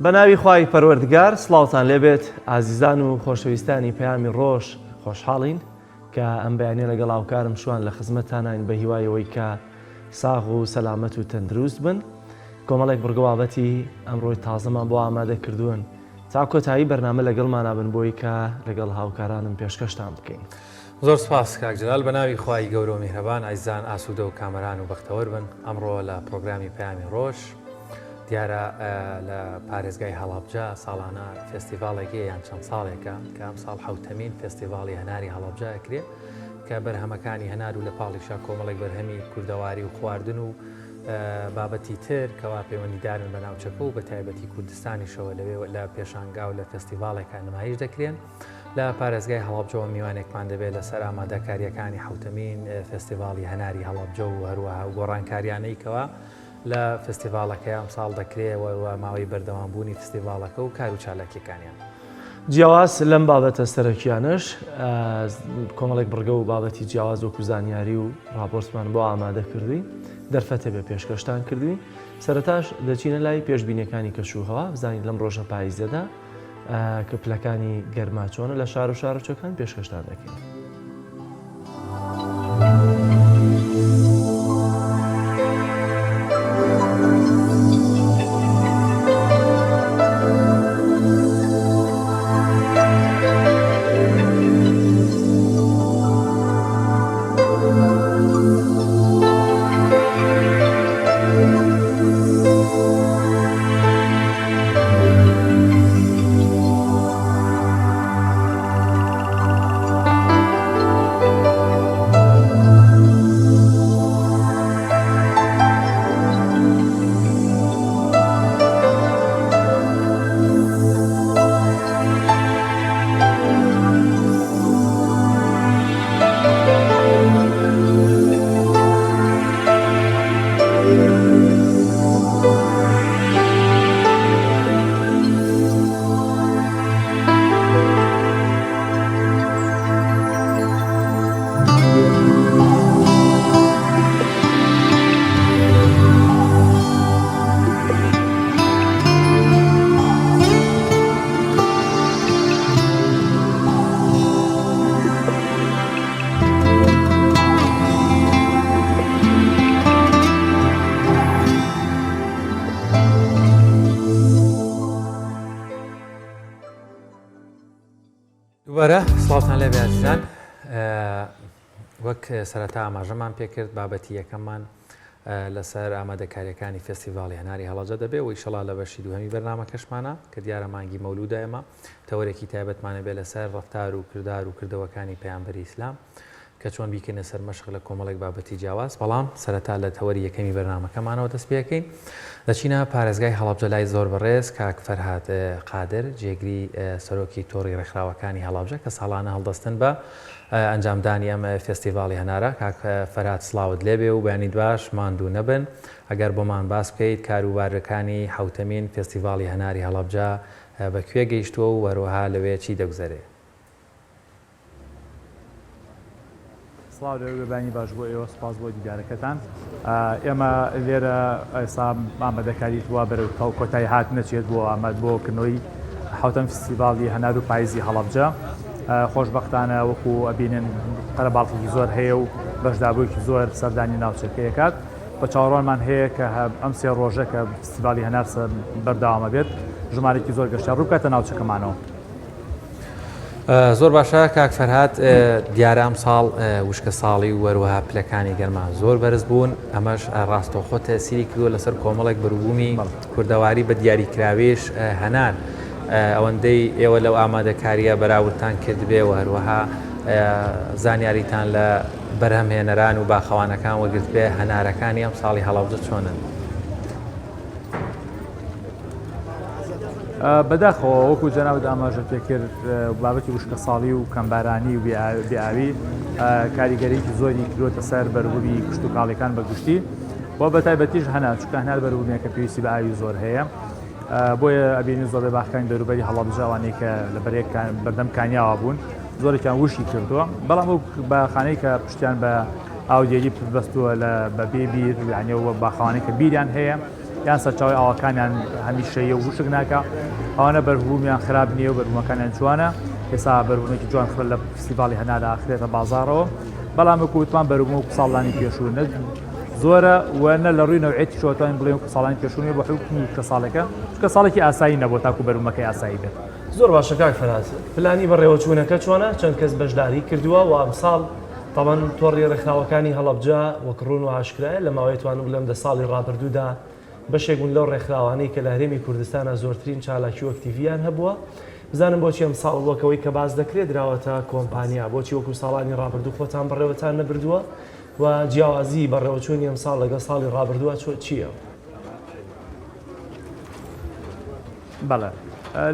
بە ناوی خوای پەروەردگار سڵاوتان لێبێت ئازیزان و خۆشەویستانی پەیامی ڕۆژ خۆشحاڵین کە ئەم بەیانە لەگەڵ هاوکارم شوان لە خزمەتتانین بە هیوای ئەوەی کە ساغ و سەلامەت و تەندروست بن کۆمەڵێک بڕگە بابەتی ئەمڕۆی تازەمان بۆ ئامادە کردوون تا کۆتایی بەرنامە لەگەڵمانا بن بۆی کە لەگەڵ هاوکارانم پێشکەشتان بکەین. زۆر سوپاس کاک جەلال بەناوی خوای گەورە و میهرەبان ئازیزان ئاسوودە و کامەران و بەختەوەر بن ئەمڕۆ لە پرۆگرامی پەیامی ڕۆژ دیارە لە پارێزگای هەڵەبجە ساڵانە فێستیڤاڵێک هەیە یان چەند ساڵێکە کە ئەم ساڵ حوتەمین فێستیڤاڵی هەناری هەڵەبجە ئەکرێ کە بەرهەمەکانی هەنار و لە پاڵیشا کۆمەڵێک بەرهەمی کوردەواری و خواردن و بابەتی تر کەوا پەیوەندیدارن بە ناوچەکە و بە تایبەتی کوردستانیشەوە لەوێ لە پێشانگا و لە فێستیڤاڵێکا نمایش دەکرێن. لە پارێزگای هەڵەبجەوە میوانێکمان دەبێت لەسەر ئامادەکارییەکانی حەوتەمین فێستیڤاڵی هەناری هەڵەبجە و هەروەها ئەو گۆڕانکارییانەی کەوا لە فێستیڤاڵەکەی ئەمساڵ دەکرێ و ماوەی بەردەوامبوونی فستیڤاڵەکە و کار و چالاکییەکانیان. جیاواز لەم بابەتە سەرەکیانەش کۆمەڵێک بڕگە و بابەتی جیاواز وەکو زانیاری و ڕاپۆرتمان بۆ ئامادە کردووین دەرفەتە بێ پێشکەشتان کردووین سەرەتاش دەچینە لای پێشبینیەکانی کەش و هەوا بزانین لەم ڕۆژە پاییزەدا کە پلەکانی گەرما چۆنە لە شار و شارۆچکەکان پێشکەشتان دەکەین. دووبارە سڵاوتان لێبێ ئازیزان وەک سەرەتا ئاماژەمان پێکرد بابەتی یەکەممان لەسەر ئامادەکاریەکانی فێستیڤاڵی هەناری هەڵەبجە دەبێ و ئیشەڵا لە بەشی دووهەمی بەرنامەکەشمانە کە دیارە مانگی مەولوودە ئێمە تەوەرێکی تایبەتمانە بێ لەسەر ڕەفتار و کردار و کردەوەکانی پەیامبەری ئیسلام کە چۆن بیکەینە سەر مەشق لە کۆمەڵێک بابەتی جیاواز، بەڵام سەرەتا لە تەوەری یەکەمی بەرنامەکەمانەوە دەست پێکەین. دەچینە پارێزگای هەڵەبجە لای زۆر بەڕێز کاک فەرهاد قادر، جێگری سەرۆکی تۆڕی ڕێکخراوەکانی هەڵەبجە کە ساڵانە هەڵدەستن بە ئەنجامدانی ئەم فێستیڤاڵی هەنارە. کاک فەرهاد سڵاوت لێبێ و بەیانیت باش، ماندوو نەبن. ئەگەر بۆمان باس بکەیت کاروبارەکانی حەوتەمین فێستیڤاڵی هەناری هەڵەبجە بە کوێ گەیشتووە و هەروەها لەوێ چی دەگوزەرێ؟ سڵاو لەوێ بەیانی باش بۆ ئێوە سپاس بۆ دیدارەکەتان ئێمە لێرە ئێستا ئامادەکاری وا بەرەو تاو کۆتایی هات نەچێت بۆ ئاماد بۆ کردنەوەی حوتەم فستیڤاڵی هەنار و پایزی هەڵەبجە خۆشببختانە وەکو ئەبینن قەرەباڵخێکی زۆر هەیە و بەشدابوویەکی زۆر سەردانی ناوچەکەیەکات بە چاوەڕوانمان هەیە کە ئەم سێ ڕۆژە کە فستیڤاڵی هەنار بەردەوامە بێت ژمارێکی زۆر گەشتیار ڕووبکاتە ناوچەکەمانەوە. زۆر باشە کاک فەرهاد دیارە ئەمساڵ وشکە ساڵی و وەروەها پلەکانی گەرما زۆر بەرز بوون ئەمەش ڕاستەوخۆ تەسیری کردووە لەسەر کۆمەڵێک بەروبوومی کوردەواری بە دیاریکراویش هەنار ئەوەندەی ئێوە لەو ئامادەکاریە بەراوردتان کردبێ و هەروەها زانیاریتان لە بەرهەمهێنەران و باخەوانەکان وەگرتبێ هەنارەکانی ئەم ساڵی هەڵەبجە چۆنن؟ بەداخەوە وەکو جەنابت ئاماژەت پێکرد بابەتی وشکەساڵی و کەمبارانی و بێئاوی کاریگەریی زۆری کردووەتە سەر بەروبوومی کشتوکاڵیەکان بە گشتی و بە تایبەتیش هەنار چونکە هەنار بەروبوومێکە پێویستی بە ئاوی زۆر هەیە بۆیە ئەبینین زۆربەی باخەکانی دەوروبەری هەڵەبجە ئەوانەی کە لە بەرێک بەردەم کانیاوە بوون زۆرێکیان وشکی کردووە بەڵام ئەو باخانەی کە پشتیان بە ئاودێری بەستووە لە بە بێ بیر یعنی ئەو باخەوانەی کە بیریان هەیە. یان سەرچاوەی ئاوەکانیان هەمیشەیە و وشک ناکا ئەوانە بەرهومیان خراپ نییە و بەرهومەکانیان جوانە ئێستا بەرهومێکی جوان خرە لە فستیڤاڵی هەنارا ئەخرێتە بازاڕەوە بەڵام وەکو وتمان بەرهوم وەکو ساڵانی پێشوو نە زۆرە و نە لە ڕووی نەوعێتیشەوە توانین بڵێین وەکو ساڵانی پێشوو نییە بە حوکمی کە ساڵێکە چونکە ساڵێکی ئاسایی نەبووە تاکو بەرهومەکەی ئاسایی بێت. زۆر باشە کاک فەراز پلانی بەڕێوەچوونەکە چۆنە چەند کەس بەشداری کردووە و ئەمساڵ تەبەن تۆڕی ڕێکخراوەکانی هەڵەبجە وەک ڕوون و ئاشکرایە لە ماوەی توانم بڵێم دە ساڵی ڕابردوودا بەشێک بوون لەو ڕێکخراوانەی کە لە هەرێمی کوردستانا زۆرترین چالاکی و ئەکتیڤیان هەبووە بزانم بۆچی ئەمساڵ وەک ئەوەی کە باس دەکرێت دراوەتە کۆمپانیا بۆچی وەکو ساڵانی ڕابردوو خۆتان بەڕێوەتان نەبردووە و جیاوازی بەڕێوەچوونی ئەمساڵ لەگەڵ ساڵی ڕابردووە چییە؟ بەڵێ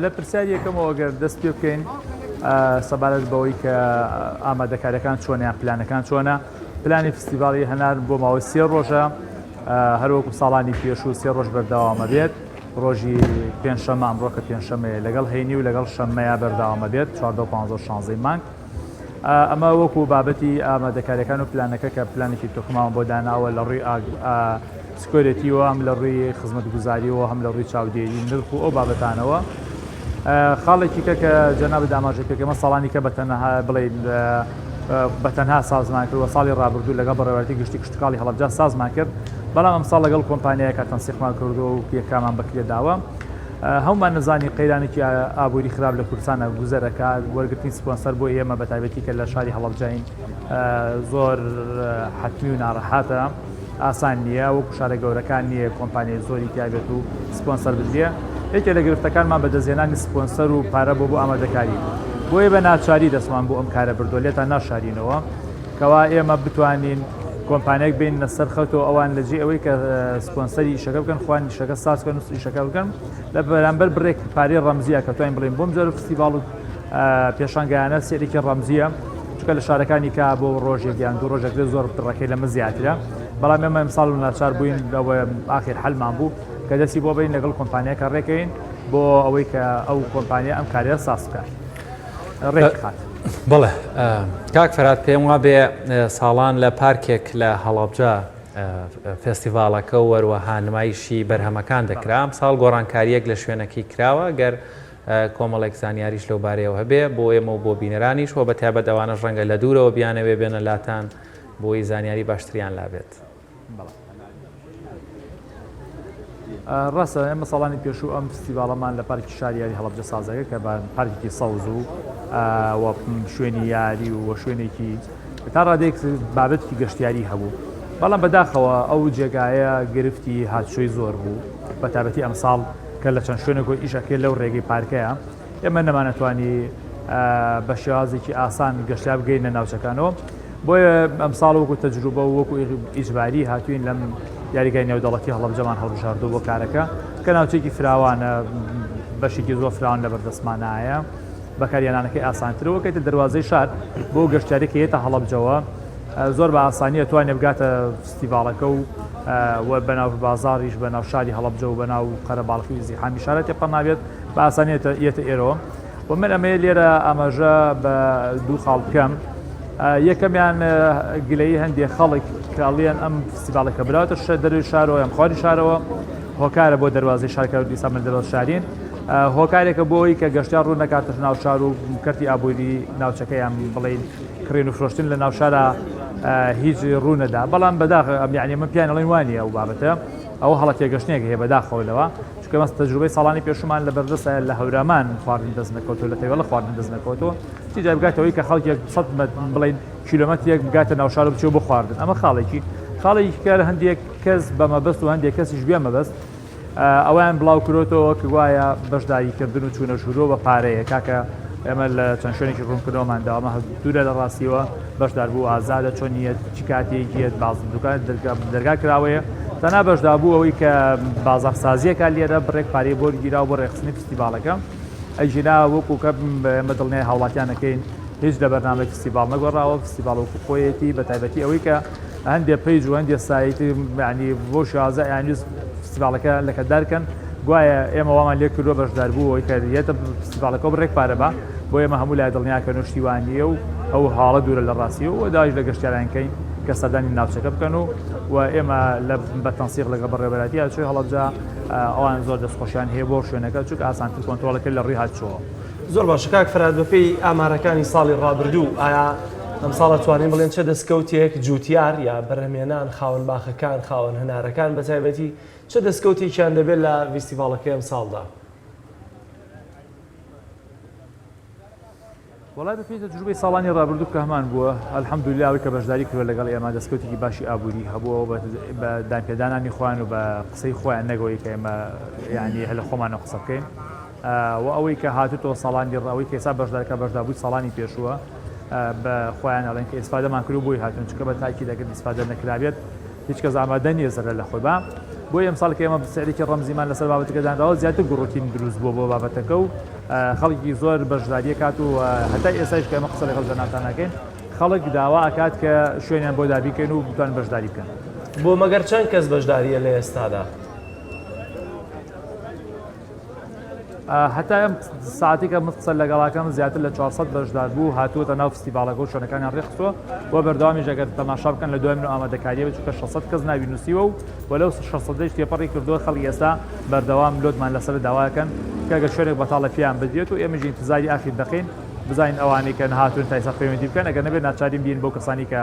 لە پرسیاری یەکەمەوە گەر دەست پێ بکەین سەبارەت بەوەی کە ئامادەکاریەکان چۆنە یان پلانەکان چۆنە پلانی فستیڤاڵی هەنار بۆ ماوەی سێ ڕۆژە هەروەکو ساڵانی پێشوو سێ ڕۆژ بەردەوامە بێت ڕۆژی پێنجشەممە ئەمڕۆ کە پێنجشەمەیە لەگەڵ هەینی و لەگەڵ شەممەیە بەردەوامە بێت 14 و 15 و 16 مانگ ئەمە وەکو بابەتی ئامادەکاریەکان و پلانەکە کە پلانێکی تۆکمەمان بۆ داناوە لە ڕووی security وە هەم لە ڕووی خزمەتگوزاریەوە هەم لە ڕووی چاودێری نرخ و ئەو بابەتانەوە خاڵێکی کە کە جەنابت ئاماژە پێکەمە ساڵانی کە بە تەنها بڵێین بە تەنها سازمان کرد و ساڵی ڕابردوو لەگەڵ بەڕێوەبەرایەتی گشتی کشتوکاڵی هەڵەبجە سازمان کرد بەڵام ئەمساڵ لەگەڵ کۆمپانیایەکە تەنسیقمان کردووە و یەکامان بەکرێ داوە هەمومان نەزانی قەیرانێکی ئابووری خراپ لە کوردستانە گوزەرەکە وەرگرتنی سپۆنسەر بۆ ئێمە بە تایبەتی کە لە شاری هەڵەبجەین زۆر حەتمی و ناڕەحاتە ئاسان نییە وەکو شارە گەورەکان نییە کۆمپانیای زۆری تیابێت و سپۆنسەر بدرێ یەکێ لە گرفتەکانمان بەدەستهێنانی سپۆنسەر و پارە بۆ بۆ ئامادەکاری بۆیە بە ناچاری دەستمان بۆ ئەم کارە بردووە لێتان ناشارینەوە کەوا ئێمە بتوانین کۆمپانیایەک بێنینە سەر خەت و ئەوان لە جێ ئەوەی کە سپۆنسەری ئیشەکە بکەن خۆیان ئیشەکە ساز بکەن و ئیشەکە بکەن لە بەرامبەر بڕێک پارەی ڕەمزیە کە توانین بڵێین بۆم جۆرە فستیڤاڵ و پێشانگایانە سێرێکی ڕەمزیە چونکە لە شارەکانی کا بۆ ڕۆژێک یان دوو ڕۆژێک لێ زۆر بڕەکەی لەمە زیاترە بەڵام ئێمە ئەمساڵ و ناچار بووین لەوە ئاخر حەلمان بوو کە دەستی بۆ بین لەگەڵ کۆمپانیاکە ڕێکەین بۆ ئەوەی کە ئەو کۆمپانیا ئەم کارە ساز بکات ڕێکخات. بەڵێ کاک فەرات پێم وابێ ساڵان لە پارکێک لە هەڵەبجە فێستیڤاڵەکە و وەروەها نمایشی بەرهەمەکان دەکرا ئەمساڵ گۆڕانکارییەک لە شوێنەکەی کراوە گەر کۆمەڵێک زانیاریش لەو بارەیەوە هەبێ بۆ ئێمە و بۆ بینەرانیش و بە تایبەت ئەوانەش ڕەنگە لە دوورەوە بیانەوێ بێنە لاتان بۆی زانیاری باشتریان لابێت. ڕاستە ئێمە ساڵانی پێشوو ئەم فستیڤاڵەمان لە پارکی شاری یاری هەڵەبجە سازەکە کە بە پارکێکی سەوز و و شوێنی یاری و شوێنێکی تا ڕادەیەک بابەتێکی گەشتیاری هەبوو بەڵام بەداخەوە ئەو جێگایە گرفتی هاتوچۆی زۆر بوو بە تایبەتی ئەمساڵ کە لە چەند شوێنێک و ئیش ئەکرێت لەو ڕێگەی پارکەیە ئێمە نەمانەتوانی بە شێوازێکی ئاسان گەشتیار بگەینە ناوچەکانەوە بۆیە ئەمساڵ وەکو تەجروبە و وەکو ئیجباری هاتوین لەم یاریگای نێودەوڵەتی هەڵەبجەمان هەڵبژاردووە بۆ کارەکە کە ناوچێکی فراوانە بەشێکی زۆر فراوان لە بەردەستمانایە بەکارهێنانەکەی ئاسانترە وەکەیتە دەروازەی شار بۆ گەشتیاری کە یەتە هەڵەبجەوە زۆر بە ئاسانی ئەتوانێ بگاتە فستیڤاڵەکە و و بەناو بازاڕیش بەناو شاری هەڵەبجە و بەناو قەرەباڵخی و زیحامی شارە تێپەڕ نابێت بە ئاسانی یەتە ئێرەوە و من ئەمەیە لێرە ئاماژە بە دوو خاڵ بکەم یەکەمیان گلەیی هەندێک خەڵک کە ئەڵێن ئەم فستیڤاڵەکە براوەتە دەروی شارەوە یان خواری شارەوە هۆکارە بۆ دەروازەی شار کە دیسان من دەروازە شارین هۆکارێکە بۆ ئەوەی کە گەشتیار ڕوو نەکاتە ناو شار و کەرتی ئابووری ناوچەکە یان بڵێین کڕین و فرۆشتن لە ناو شارا هیچ ڕوو نەدا بەڵام بەداخ ئەم یعنی من پیان ئەڵێن وانە ئەو بابەتە ئەوە هەڵە تێگەشتنێک هەیە بەداخەوە لەوە چونکە مەس تەجروبەی ساڵانی پێشومان لە بەردەستە لە هەورامان خواردن دەست نەکەوتو لە تەوێڵە خواردن دەست نەکەوتو چی جای بگاتەوەی کە خەڵکێک سەد بڵێن کیلۆمەترێک بگاتە ناو شار و بچێ بۆ خواردن ئەمە خاڵێکی خاڵێکی کە هەندێک کەس بە مەبەست و هەندێک کەسیش بێ مەبەست ئەوەیان بڵاو کرۆتەوە کە گوایە بەشداری کردن و چوونە ژوورەوە بە پارەیە کاکە ئێمە لە چەند شوێنێکی ڕوونکردنەوەمان داوە ئەمە دوورە لە ڕاستیەوە بەشداربوو ئازادە چۆن نییە چ کاتێک یەت باز دوکان دەرگا کراوەیە تەنها بەشداربوو ئەوەی کە بازاڕسازیەکە لێرە بڕێک پارەی بۆ گیراوە بۆ ڕێکخستنی فستیڤاڵەکە ئەگینا وەکو کە ئێمە دڵنیای هاوڵاتیان ئەکەین هیچ لە بەرنامەی فستیڤاڵ نەگۆڕاوە فستیڤاڵ وەکو خۆیەتی بە تایبەتی ئەوەی کە هەندێ page و هەندێ سایت یعنی بۆ شێوازە ئەیانویست فستیڤاڵەکە لەکەدار کەن گوایە ئێمە وامان لێ کردووە بەشداربوو ئەوەی کە یەتە فستیڤاڵەکە بڕێک پارە بە بۆ ئێمە هەموو لای دڵنیاکەن و شتی وا نییە و ئەو هاڵە دوورە لە ڕاستی و داوایش لە گەشتیاران کەین. کە سەردانی ناوچەکە بکەن و و ئێمە لە بە تەنسیق لەگەڵ بەڕێوەبەرایەتی هاتوچۆی هەڵەبجە ئەوان زۆر دەستخۆشیان هەیە بۆ شوێنەکە چونکە ئاسانتر کۆنترۆڵەکە لە ڕووی هاتوچۆوە. زۆر باشە کاک فەرهاد بەپێی ئامارەکانی ساڵی ڕابردوو ئایا ئەمساڵ ئەتوانین بڵێن چە دەستکەوتێک جوتیار یا بەرهەمێنان خاوەن باخەکان خاوەن هەنارەکان بەتایبەتی چ دەستکەوتێکیان دەبێت لە ڤیستیڤاڵەکەی ئەمساڵدا؟ وەڵای بەپێی تەجروبەی ساڵانی ڕابردوو کە هەمان بووە الحمدللە ئەوەی کە بەشداری کردوە لەگەڵ ئێمە دەستکەوتێکی باشی ئابووری هەبووە و بە دانپێدانانی خۆیان و بە قسەی خۆیان نەک ئەوەی کە ئێمە یعنی هەر لە خۆمانەوە قسە بکەین و ئەوەی کە هاتوتەوە ساڵانی ئەوەی کە ئێستا بەشدارکە بەشداربووی ساڵانی پێشووە بە خۆیان ئەڵێن کە ئیسفادەمان کرد و بۆی هاتوون چونکە بە تاکی دەگەر ئیسفادە نەکرابێت هیچ کەس ئامادە نییە زەرەر لە خۆی با. بۆیە ئەمساڵ کە ئێمە سعرێکی ڕەمزیمان لەسەر بابەتەکە دانراوە زیاتر گوڕوتین دروست بووە بۆ بابەتەکە و خەڵکی زۆر بەشداریە کات و هەتا ئێستایش کە ئێمە قسە لەگەڵ جەنابتان ئەکەین خەڵک داوا ئەکات کە شوێنیان بۆ دابینکەین و بتوانن بەشداری بکەن. بۆ مەگەر چەند کەس بەشداریە لە ئێستادا؟ هەتا ئەم ساعتی کە من قسە لەگەڵاکەم زیاتر لە 400 بەشدار بوو هاتووەتە ناو فستیڤاڵەکە و شوێنەکانیان ڕێکخستووە و بەردەوامیش ئەگەر تەماشا بکەن لە دوای من و ئامادەکاریە بێت چونکە 600 کەس ناوی نووسیوە و و لەو 600 تێپەڕی کردووە خەڵکی ئێستا بەردەوام لۆدمان لەسەر داواکەن کە ئەگەر شوێنێک بەتاڵە پێیان بدرێت و ئێمەش ئینتزاری ئاخیر دەقین بزانین ئەوانەی کە نەهاتوون تا ئێستا پەیوەندی بکەن ئەگەر نەبێت ناچارین بین بەو کەسانی کە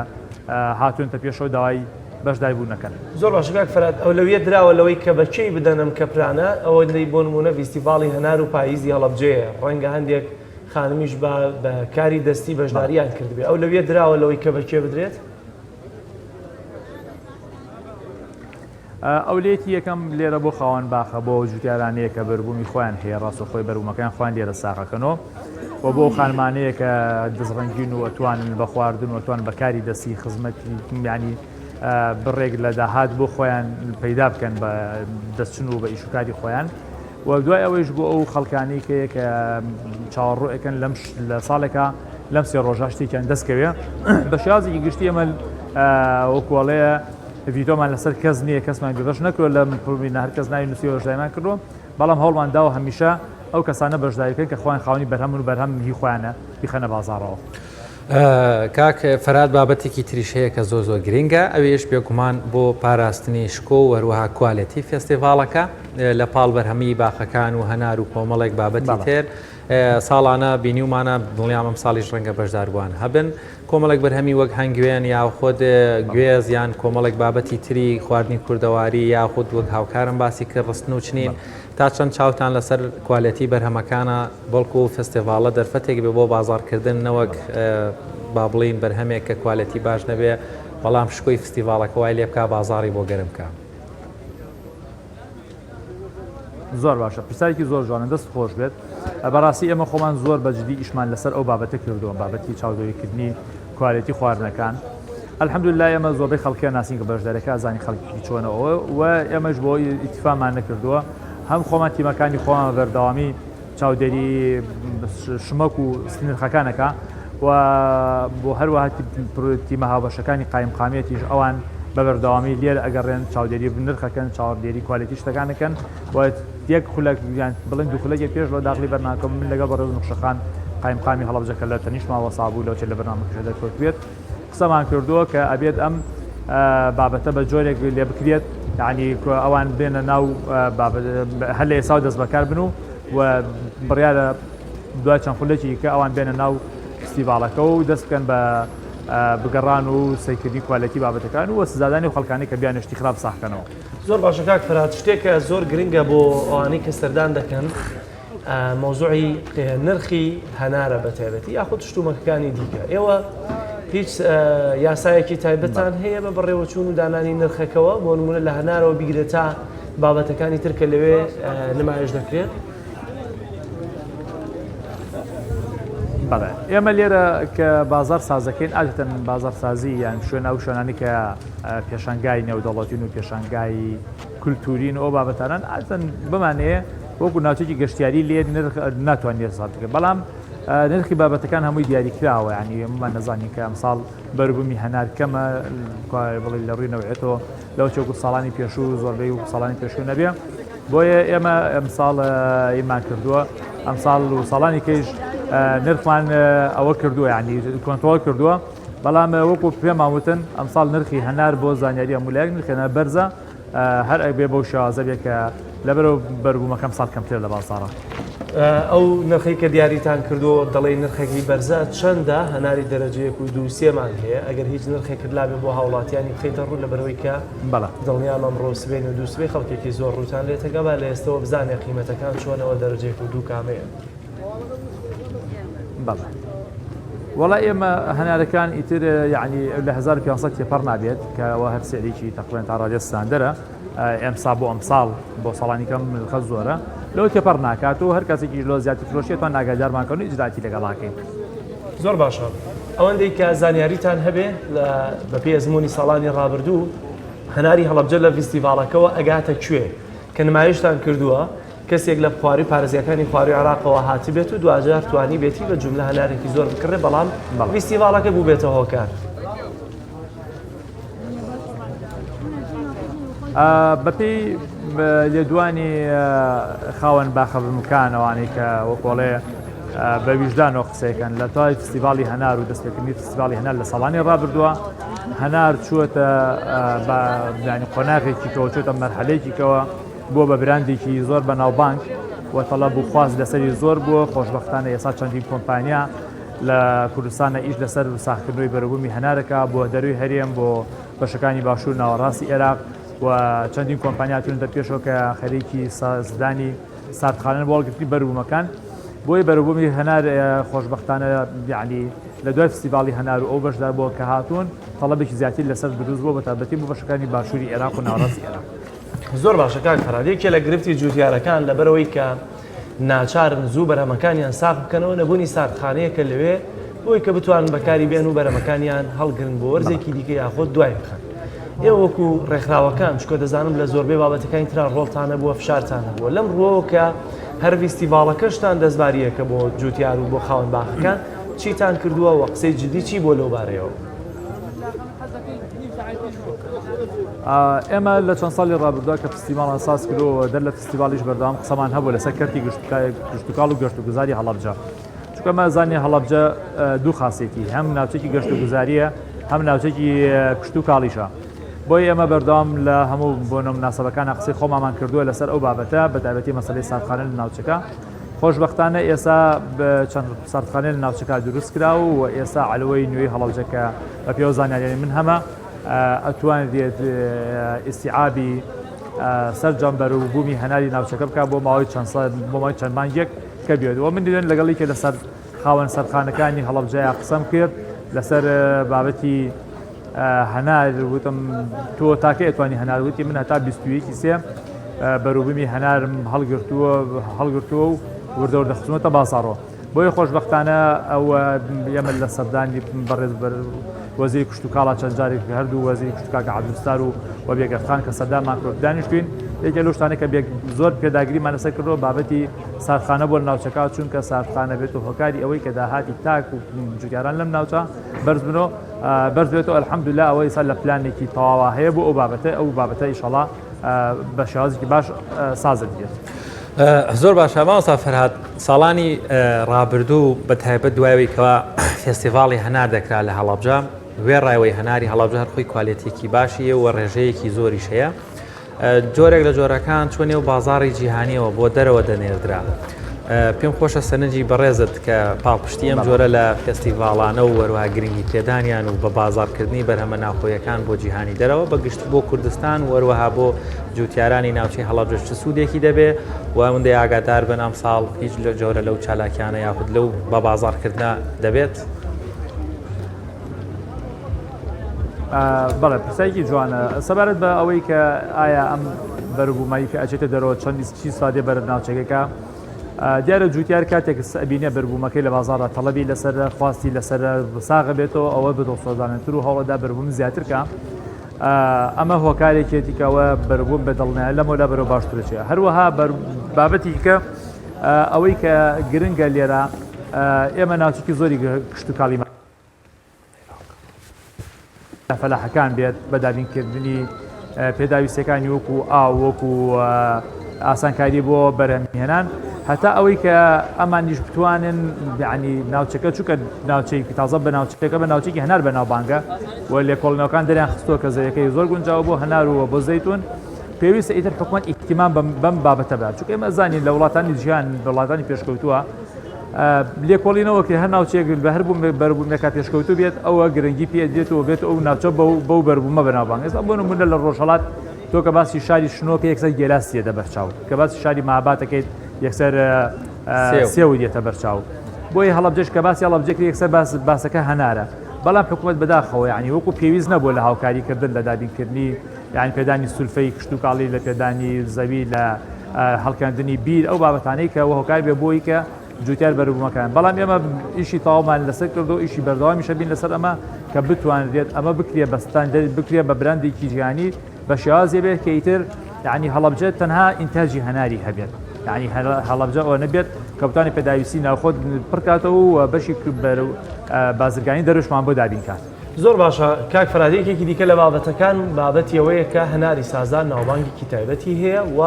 هاتوونتە پێشەوە داوای بەشداری بوون نەکەن. زۆر باشە کاک فەرهاد ئەولەویەت دراوە لەوەی کە بە کێی بدەن ئەم کەپرانە ئەوە لەی بۆ نموونە ڤیستیڤاڵی هەنار و پاییزی هەڵەبجەیە ڕەنگە هەندێک خانمیش بە بە کاری دەستی بەشداریان کردبێ ئەولەویەت دراوە لەوەی کە بە کێ بدرێت؟ ئەولەیەتی یەکەم لێرە بۆ خاوەن باخە بۆ ئەو جوتیارانەیە کە بەربوومی خۆیان هەیە ڕاستەوخۆی بەربوومەکەیان خۆیان لێرە ساغەکەنەوە و بۆ ئەو خانمانەیە کە دەستڕەنگین و ئەتوانن بە خواردن و ئەتوان بە کاری دەستی خزمەتی یانی بڕێک لە داهات بۆ خۆیان پەیدا بکەن بە دەستچن و بە ئیشوکاری خۆیان و دوای ئەوەیش بۆ ئەو خەڵکانی کە کە چاوەڕۆ ئەکەن لەم لە ساڵێکا لەم سێ ڕۆژە شتێکیان دەستکەوێ بە شێوازێکی گشتی ئەمە وەکوڵەیە ڤیتۆمان لەسەر کەس نییە، کەسمان بێبەش نەکردووە لە پرۆمینە، هەر کەس ناوی نووسیوە بەشداریمان کردووە، بەڵام هەوڵمان داوە هەمیشە ئەو کەسانە بەشداری بکەن کە خۆیان خاوەنی بەرهەمن و بەرهەم هی خۆیانە بیخەنە بازاڕەوە. کاک فەرهاد بابەتێکی تریش هەیە کە زۆر زۆر گرینگە ئەویش بێگومان بۆ پاراستنی شکۆ و هەروەها کوالێتی فێستیڤاڵەکە لە پاڵ بەرهەمی باخەکان و هەنار و کۆمەڵێک بابەتی تر ساڵانە بینیومانە دڵنیام ئەمساڵیش ڕەنگە بەشداربووان هەبن کۆمەڵێک بەرهەمی وەک هەنگوێن یاخود گوێز یان کۆمەڵێک بابەتی تری خواردنی کوردەواری یاخود وەک هاوکارم باسی کرد ڕستن و چنین تا چەند چاوتان لەسەر کوالێتی بەرهەمەکانە بەڵکو فستیڤاڵە دەرفەتێک بێ بۆ بازاڕکردن نەوەک با بڵێین بەرهەمێک کە کوالێتی باش نەبێ بەڵام شکۆی فستیڤاڵەکە وای لێ بکا بازاڕی بۆ گەرم بکا. زۆر باشە پرسیارێکی زۆر جوانە دەست خۆش بێت بەڕاستی ئێمە خۆمان زۆر بە جدی ئیشمان لەسەر ئەو بابەتە کردووە بابەتی چاودێریکردنی کوالێتی خواردنەکان الحمدلله ئێمە زۆربەی خەڵکیان ناسین کە بەشدارەکە ئەزانی خەڵکی چۆنەوە و ئێمەش بۆ ئیتفامان نەکردووە هەم خۆمان تیمەکانی خۆمان بەردەوامی چاودێری شمەک و نرخەکانەکە و بۆ هەروەها تیمە هاوبەشەکانی قایمقامیەتیش ئەوان بە بەردەوامی لێرە ئەگەڕێن چاودێری نرخەکەن چاودێری کوالێتی شتەکان ئەکەن و یەک خولەک یان بڵێن دوو خولەکێک پێش لەوە داخلی بەرنامەکە من لەگەڵ بەڕێز نوخشەخان قایمقامی هەڵەبجە کە لە تەنیشتمان وەسابوو لەوچێ لە بەرنامەکەش دەرکەوتبێت قسەمان کردووە کە ئەبێت ئەم بابەتە بە جۆرێک لێ بکرێت یعنی ئەوان بێنە ناو هەر لە ئێساوە دەست بەکار بن و و بڕیارە دوای چەند خولێکی کە ئەوان بێنە ناو فستیڤاڵەکە و دەست بکەن بە بگەڕان و سەیرکردنی کوالێتی بابەتەکان و سزادانی و خەڵکانی کە بیان شتی خراپ ساخکەنەوە. زۆر باشە کاک فەرهاد شتێکە زۆر گرنگە بۆ ئەوانەی کە سەردان دەکەن مەوزوعی نرخی هەنارە بە تایبەتی یاخود شتومەکەکانی دیکە ئێوە هیچ یاسایەکی تایبەتان هەیە بە بەڕێوەچوون و دانانی نرخەکەوە بۆ نمونە لە هەنارەوە بیگرێت تا بابەتەکانی تر کە لەوێ نمایش دەکرێت بەڵێ ئێمە لێرە کە بازار سازەکەین عادەتەن بازارسازی یان شوێن ئەو شوێنانی کە پێشانگای نێودەوڵەتین و پێشانگای کولتوورین و ئەو بابەتانەن عادەتەن بمانەیە وەکو ناوچێکی گەشتیاری لێ نرخ ناتوانێت حساب بکەین بەڵام نرخی بابەتەکان هەمووی دیاریکراوە یعنی ئێمە نەزانین کە ئەمساڵ بەروبوومی هەنار کەمە بڵێ لە ڕووی نەوعێتەوە لەو چۆکو ساڵانی پێشوو زۆربەی و ساڵانی پێشوو نەبێ بۆیە ئێمە ئەمساڵ ئیمان کردووە ئەمساڵ و ساڵانی کەیش نرخمان ئەوە کردووە ینی کۆنترۆڵ کردووە. بەڵام وەکو پێمان وتن ئەمساڵ نرخی هەنار بۆ زانیاری هەموو لایەک نرخی هەنار بەرزە هەر ئەبێ بەو شێوازە بێ کە لەبەرەوە بەروبوومەکە ئەمساڵ کەمترە لە بازاڕە. ئەو نرخەی کە دیاریتان کردووە دەڵێی نرخێکی بەرزە چەندە؟ هەناری دەرەجە یەک و دوو سێمان هەیە ئەگەر هیچ نرخێکت لابێ بۆ هاوڵاتیانی بخەیتە ڕوو لەبەرئەوەی کە بەڵێ. دڵنیام ئەمڕۆ سبەینێ و دووسبەی خەڵکێکی زۆر ڕووتان لێتەکا با لە ئێستەوە بزانێ قیمەتەکان چۆنەوە دەرەجە یەک و دوو کامەیە. بەڵێ وەڵا ئێمە هەنارەکان ئیتر یعنی لە 1500 تێپەڕ نابێت کە ئەوە هەر سعرێکی تەقریبا تا ڕادێ ستاندەرە ئەمسا بۆ ئەمساڵ بۆ ساڵانی کەم نرخە زۆرە لەوە تێپەڕ ناکات و هەر کەسێکیش لۆ زیاتر فرۆشێتوان ئاگادارمان کەن و ئیجراتی لەگەڵاکەین. زۆر باشە ئەوەندەی کە زانیاریتان هەبێ لە بەپێی ئەزموونی ساڵانی ڕابردوو هەناری هەڵەبجە لە ڤیستیڤاڵەکەوە ئەگاتە کوێ کە نمایشتان کردووە کەسێک لە خواروی پارێزگاکانی خواروی عێراقەوە هاتبێت و دواجار توانیبێتی بە جوملە هەنارێکی زۆر بکڕێ بەڵام ڤیستیڤاڵەکە بووبێتە هۆکار. بەپێی لێدوانی خاوەن باخە بمکان ئەوانەی کە وەکۆڵێ بە ویژدانەوە قسەکەن لە تای فستیڤاڵی هەنار و دەستپێکردنی فستیڤاڵی هەنار لە ساڵانی ڕابردووە هەنار چووەتە بە قۆناغێکی کەەوە چۆتە مەرحەلێکی کەەوە بووە بە براندێکی زۆر بەناوبانگ و تەڵەب و خواست لەسەری زۆر بووە، خۆشبەختانە ئێستا چەندین کۆمپانیا لە کوردستانە ئیش لەسەر ساغکردنەوەی بەروبوومی هەنارەکە بۆ دەروی هەرێم بۆ بەشەکانی باشوور ناوەڕاستی عێراق و چەندین کۆمپانیا هاتوونەتە پێشەوە کە خەریکی سازدانی ساردخانەن بۆ هەڵگرتنی بەروبوومەکان بۆیە بەروبوومی هەنار خۆشبەختانە یعنی لە دوای فستیڤاڵی هەنار و ئەو بەشداربووە کە هاتوون تەڵەبێکی زیاتر لەسەر دروست بووە بەتایبەتی بۆ بەشەکانی باشووری عێراق و ناوەڕاستی عێراق. زۆر باشە کاک فەرهاد یەکێ لە گرفتی جوتیارەکان لەبەرئەوەی کە ناچارن زوو بەرهەمەکانیان ساغ بکەنەوە نەبوونی ساردخانەیەکە لەوێ بۆی کە بتوانن بەکاری بێن و بەرەمەکانیان هەڵگرن بۆ وەرزێکی دیکە یاخۆ دوای بخەن ئێوە وەکو ڕێکخراوەکان چکە دەزانم لە زۆربەی بابەتەکانی ترا ڕۆڵتان هەبووە فشارتان هەبووە لەم ڕووەوە کە هەر ڤیستیڤاڵەکەشتان دەستباریەکە بۆ جوتیار و بۆ خاوەن باخەکان چیتان کردووە و قسەی جدی چی بۆ لەو بارەیەوە؟ ئێمە لە چەند ساڵی ڕابردووە کە فستیڤاڵمان ساز کردەوە دەر لە فستیڤاڵیش بەردەوام قسەمان هەبوو لەسەر کەرتی گشتوکاڵ و گەشتوگوزاری هەڵەبجە چونکە ئەمە زانانی هەڵەبجە دوو خاصێتی هەم ناوچێکی گەشتوگوزاریە هەم ناوچێکی کشتوکاڵیشە بۆی ئێمە بەردەوام لە هەموو بۆنە مناسبەکانە قسەی خۆمامان کردووە لەسەر ئەو بابەتە بە تایبەتی مەسەلەی ساردخانە لە ناوچەکە خۆشبەختانە ئێسا چەند ساردخانە لە ناوچەکە دروست کرا و ئێستا عەلوەی نوێی هەڵەبجە کە بە پێوە زانیاریانی من هەمە ئەتوانرێت ئیستیعابی سەرجەم بەروبوومی هەناری ناوچەکە بکات بۆ ماوەی چەند ساڵ بۆ ماوەی چەند مانگێک کە بێت و من دوێن لەگەڵ یەکێ لەسەر خاوەن سەرخانەکانی هەڵەبجەیە قسەم کرد لەسەر بابەتی هەنار وتم تۆ تاکە ئەتوانی هەنار وتی من هەتا 21 سێ بەروبوومی هەنارم هەڵگرتووە هەڵگرتووە و وردە وردە خستومەتە بازاڕەوە بۆیە خۆشبەختانە ئەوە ئێمە لە سەردانی بەڕێز وەزیری کشتوکاڵا چەند جارێک هەردوو وەزیری کشتوکاڵ کە عەبدولستار و و بێگەردخان کە سەردانمان کرد دانیشتوین یەکێ لەو شتانە کە بێ زۆر پێداگریمان لەسەر کردەوە بابەتی ساردخانە بۆ ناوچەکە چونکە ساردخانە بێت و هۆکاری ئەوەی کە داهاتی تاک و جوتیاران لەم ناوچە بەرز بنەوە بەرز بێتەوە الحمدلله ئەوە ئێستا لە پلانێکی تەواوە هەیە بۆ ئەو بابەتە ئەو بابەتە ئیشەڵا بە شێوازێکی باش ساز دەدرێت. زۆر باشە مامۆستا فەرهاد ساڵانی ڕابردوو بە تایبەت دوایەوەی کەوا فێستیڤاڵی هەنار دەکرا لە هەڵەبجە وێڕایەوەی هەناری هەڵەبجە هەر خۆی کوالێتیەکی باشی و ڕێژەیەکی زۆریش هەیە جۆرێک لە جۆرەکان چۆ نێو بازاڕی جیهانیەوە بۆ دەرەوە دەنێردرا. پێم خۆشە سەرنجی بەڕێزت کە پاڵپشتی ئەم جۆرە لە فێستیڤاڵانە و وەروها گرنگی پێدانیان و بە بازاڕکردنی بەرهەمە ناوخۆیەکان بۆ جیهانی دەرەوە بە گشتی بۆ کوردستان و وەروەها بۆ جوتیارانی ناوچەی هەڵەبجەش چ سوودێکی دەبێ و ئەوەندەی ئاگادار بن ئەمساڵ هیچ لە جۆرە لەو چالاکیانە یاخود لەو بە بازاڕکردنە دەبێت؟ بەڵێ پرسیارێکی جوانە سەبارەت بە ئەوەی کە ئایا ئەم بەروبوومایی کە ئەچێتە دەرەوە چەند چی سادێ بەرە ناوچەکەکە دیارە جوتیار کاتێک ئەبینێ بەربوومەکەی لە بازاڕدا تەڵەبی لەسەر خواستی لەسەر ساغە بێتەوە ئەوە بە دڵسۆزانەتر و هەوڵەدا بەربووم زیاتر کە ئەمە هۆکارێکێتی کەەوە بەربووم بە دڵنیای لەمەولا بەرەو باشترچێ هەروەها بابەتی کە ئەوەی کە گرنگە لێرە ئێمە ناوچێکی زۆری کشتتوکاڵی فەلاحەکان بێت بە دابینکردنی پێداویستیەکانی وەکو ئاو وەکو ئاسانکاری بۆ بەرهەمهێنان. هەتا ئەوەی کە ئەمانیش بتوانن یعنی ناوچەکە چونکە ناوچەیەکی تازە بە ناوچەکە بە ناوچێکی هەنار بەناوبانگە و لێکۆڵینەوەکان دەریان خستووە کە زەویەکەی زۆر گونجاوە بۆ هەنار و بۆ زەیتون پێویستە ئیتر حکومەت ئیهتیمام بەم بابەتە بدات چونکە ئێمە زانین لە وڵاتانی جیهان لە وڵاتانی پێشکەوتووە لێکۆڵینەوە کرێ هەر ناوچەیەک بە هەر بووم بەربوومێکا پێشکەوتوو بێت ئەوە گرنگی پێ دێت و بێت ئەو ناوچە بەو بەربوومە بەناوبانگ ئێستا بۆ نمونە لە ڕۆژهەڵات تۆ کە باسی شاری شنۆکە یەکسەر گێلاس دێتە بەرچاو کە باسی شاری ماباتەکەیت یەکسەر سێو دێتە بەرچاو بۆیە هەڵەبجەش کە باسی هەڵەبجە کرد یەکسەر باس باسەکە هەنارە بەڵام حکوومەت بەداخەوە یعنی وەکو پێویست نەبووە لە هاوکاریکردن لە دابینکردنی یعنی پێدانی سولفەی کشتوکاڵی لە پێدانی زەوی لە هەڵکەندنی بیر ئەو بابەتانەی کە هۆکار بێ بۆی کە جوتیار بەروبوومەکان بەڵام ئێمە ئیشی تەواومان لەسەر کردو ئیشی بەردەوامیشە بین لەسەر ئەمە کە بتوانرێت ئەمە بکرێ بە ستاندەر بکرێ بە براندێکی جیهانی بە شێوازێ بێت کە ئیتر یعنی هەڵەبجە تەنها ئینتاجی هەناری هەبێت یعنی هەڵەبجە ئەوە نەبێت کە بتوانێت پێداویستی ناوخۆ پڕکاتەوە و بەشی بازرگانی دەرشمان بۆ دابین کات. زۆر باشە کاک فەرهاد یەکێکی دیکە لە بابەتەکان بابەتی ئەوەیە کە هەناری سازان ناوبانگێکی تایبەتی هەیە و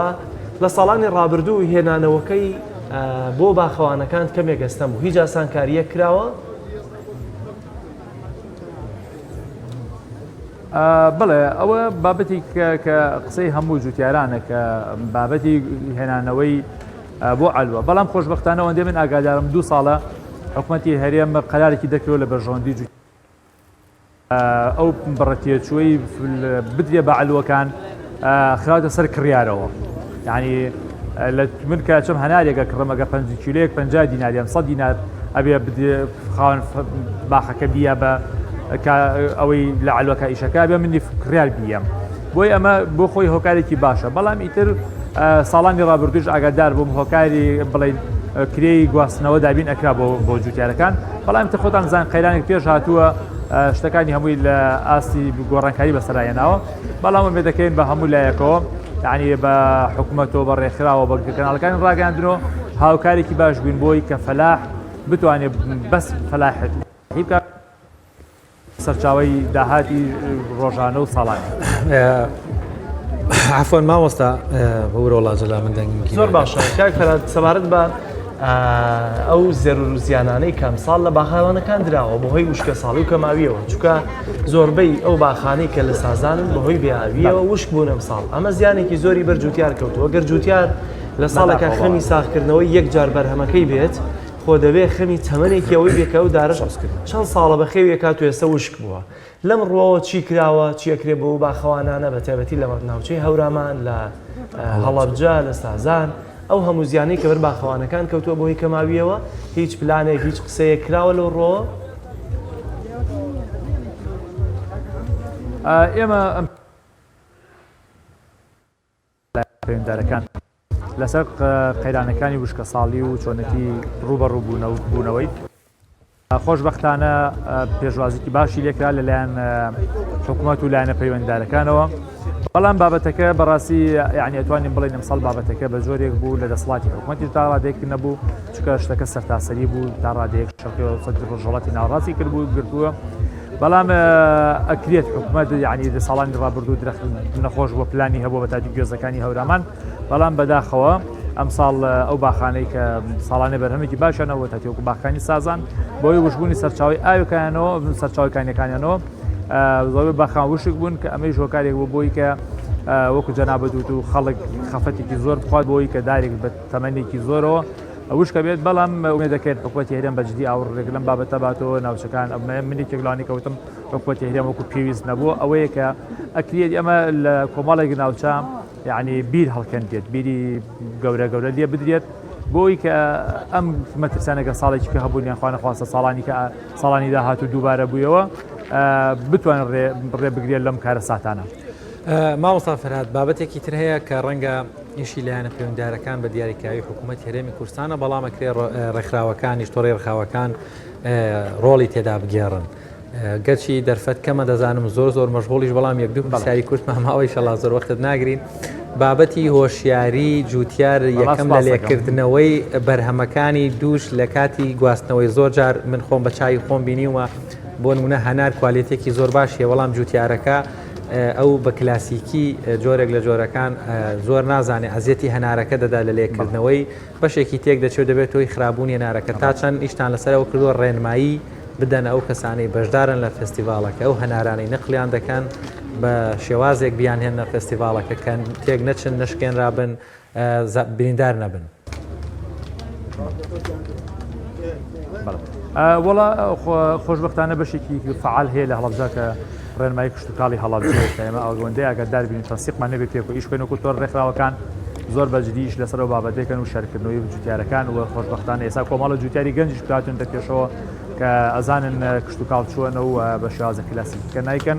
لە ساڵانی ڕابردوو هێنانەوەکەی بۆ باخەوانەکان کەمێک ئەستەم بوو هیچ ئاسانکارییەک کراوە؟ بڵێ ئەوە بابەتی کە قسەی هەموو جوتیارانە کە بابەتی هێنانەوەی بۆ عەلوە بەڵام خۆشببختانە ئەوەندەی من ئاگادارم دوو ساڵە حکوومەتی هەرێم قەرارێکی دەکرێت لە بەرژەوەندی جوت ئەو بڕە تێچووەی بدرێ بە عەلوەکان خراوەتە سەر کڕیارەوە یعنی لە من کە چم هەنارێکە کڕمەگە 5 کیلۆیەک 50 دینار یان 100 دینار ئەبێ خاوەن باخەکە بیە بە ئەوەی لە عەلوەکە ئیشەکە بێ منی کڕیار بیەم بۆی ئەمە بۆ خۆی هۆکارێکی باشە بەڵام ئیتر ساڵانی ڕابردووش ئاگادار بووم هۆکاری بڵێن کرێی گواستنەوە دابین ئەکرا بۆ بۆ جوتیارەکان بەڵام تە خۆتان زان قەیرانێک پێش هاتووە شتەکانی هەمووی لە ئاستی گۆڕانکاری بەسەرایەناوە بەڵام ئومێد دەکەین بە هەموو لایەکەوە یعنی بە حکوومەتەوە بە ڕێکخراوە بە کەناڵەکانی ڕاگەاندنەوە هاوکارێکی باش بووین بۆی کە فەلاح بتوانێت بەس فەلاحێت بکات سەرچاوەی داهاتی ڕۆژانە و ساڵانە. عەفوەن مامۆستا ببورە وەڵا جەلا من دەنگم گیرا. زۆر باشە کاک فەرهاد سەبارەت بە ئەو زەرور و زیانانەی کە ئەمساڵ لە باخەوانەکان دراوە بەهۆی وشکەساڵی و کەماویەوە چونکە زۆربەی ئەو باخانەی کە لە سازانن بەهۆی بێئاویەوە وشک بوون ئەمساڵ ئەمە زیانێکی زۆری بەر جوتیار کەوتووە گەر جوتیار لە ساڵێکا خەمی ساغکردنەوەی یەک جار بەرهەمەکەی بێت خۆ دەبێ خەمی تەمەنێکی ئەوەی بێ کە ئەو دارەش چەند ساڵە بەخێوی ئەکات و ئێستا وشک بووە. لەم ڕووەوە چی کراوە، چی ئەکرێ بۆ ئەو باخەوانانە بە تایبەتی لە ناوچەی هەورامان، لە هەڵەبجە، لە سازان، ئەو هەموو زیانەی کە بەر باخەوانەکان کەوتووە بەهۆی کەماوییەوە، هیچ پلانێک، هیچ قسەیەک کراوە لەو ڕووەوە؟ ئێمە ئەم پەیوەندیدارەکان لەسەر قەیرانەکانی وشکەساڵی و چۆنێتی ڕووبەڕووبوونەوەی. خۆشبەختانە پێشوازیکی باشی لێکرا لەلایەن حکوومەت و لایەنە پەیوەنددارەکانەوە. بەڵام بابەتەکە بەڕاستی یعنی ئەتوانین بڵێین ئەمساڵ بابەتەکە بە جۆرێک بوو لە دەسەڵاتی حکوومەتیش تا ڕادەیەک نەبوو چونکە شتەکە سەرتاسەری بوو تا ڕادەیەک شەرقی وەسەتی ڕۆژهەڵاتی ناوەڕاستی کردبوو گرتووە. بەڵام ئەکرێت حکومەت یعنی لە ساڵانی ڕابردوو درەخت نەخۆش بۆ پلانی هەبوو بە تاتی گوێزەکانی هەورامان بەڵام بەداخەوە ئەمساڵ ئەو باخانەی کە ساڵانە بەرهەمێکی باشانەوە تاتی وەکو باخانی سازان بۆی وشبوونی سەرچاوی ئاوەکانەوە سەرچاوەکانەکانیانەوە زۆربەی باخان وشک بوون کە ئەمەی هۆکارێک بوو بۆی کە وەکو جەنابەت وت و خەڵک خەفەتێکی زۆر بخوات بۆی کە دارێک بە تەمەنێکی زۆرەوە وشکە بێت بەڵام ئومێد دەکەین حکوومەتی هەرێم بە جدی ئاوڕێک لەم بابەتە باتەوە ناوچەکان ئەمە من یەکێک لەوانەی کە وتم حکوومەتی هەرێم وەکو پێویست نەبووە ئەوەیە کە ئەکرێت ئەمە لە کۆمەڵێک ناوچە یعنی بیر هەڵکەندێت بیری گەورە گەورە لێ بدرێت بۆی کە ئەم مەترسانەکە ساڵێکی کە هەبوون یان خوانەخواستە ساڵانی کە ساڵانی داهاتوو دووبارە بوویەوە بتوانن ڕێ بگرێت لەم کارەساتانە. مامۆستا فەرهاد بابەتێکی تر هەیە کە ڕەنگە ئیشی لایەنە پەیوەندیدارەکان بە دیاریکراوی حکوومەتی هەرێمی کوردستانە، بەڵام ئەکرێ ڕێکخراوەکانیش، تۆڕی ڕێکخراوەکان ڕۆڵی تێدا بگێڕن. گەرچی دەرفەت کەمە دەزانم زۆر زۆر مەشغوڵیش، بەڵام یەک دوو پرسیاری کورتمان ماوە ئیشەڵا زۆر وەختت ناگرین. بابەتی هۆشیاری جوتیار یەکەم لە لێکردنەوەی بەرهەمەکانی دووش لە کاتی گواستنەوەی زۆر جار من خۆم بە چاوی خۆم بینیومە بۆ نمونە هەنار کوالێتێکی زۆر باش هەیە بەڵام جوتیارەکە. ئەو بە کلاسیکی جۆرێک لە جۆرەکان زۆر نازانێ ئەزیەتی هەنارەکە دەدا لە لێکردنەوەی بەشێکی تێک دەچێت دەبێت هۆی خراببوونی هەنارەکە تا چەند ئیشتان لەسەرەوە کردووە ڕێنمایی بدەن ئەو کەسانەی بەشدارن لە فێستیڤاڵەکە ئەو هەنارانەی نەقلیان دەکەن بە شێوازێک بیانهێننە فێستیڤاڵەکە کە تێک نەچن نەشکێنرابن بریندار نەبن. وەڵا خۆشبەختانە بەشێکی فعال هەیە لە هەڵەبجە کە ڕێنمایی کشتتوکاڵی هەڵەبجەیە کە ئێمە ئەوەندەی ئاگادار بین تەنسیقمان نەبێت پێکەوە ئیش بکەین وەکو تۆر ڕێکخراوەکان زۆر بە جدیش لەسەر ئەو بابەتێکن و شەرکردنەوەی جوتیارەکان و خۆشبەختانە ئێستا کۆمەڵە جوتیاری گەنجیش بکاتونتە پێشەوە کە ئەزانن کشتتوکاڵ چۆنە و بە شێوازە کلاسیکەکە نایکەن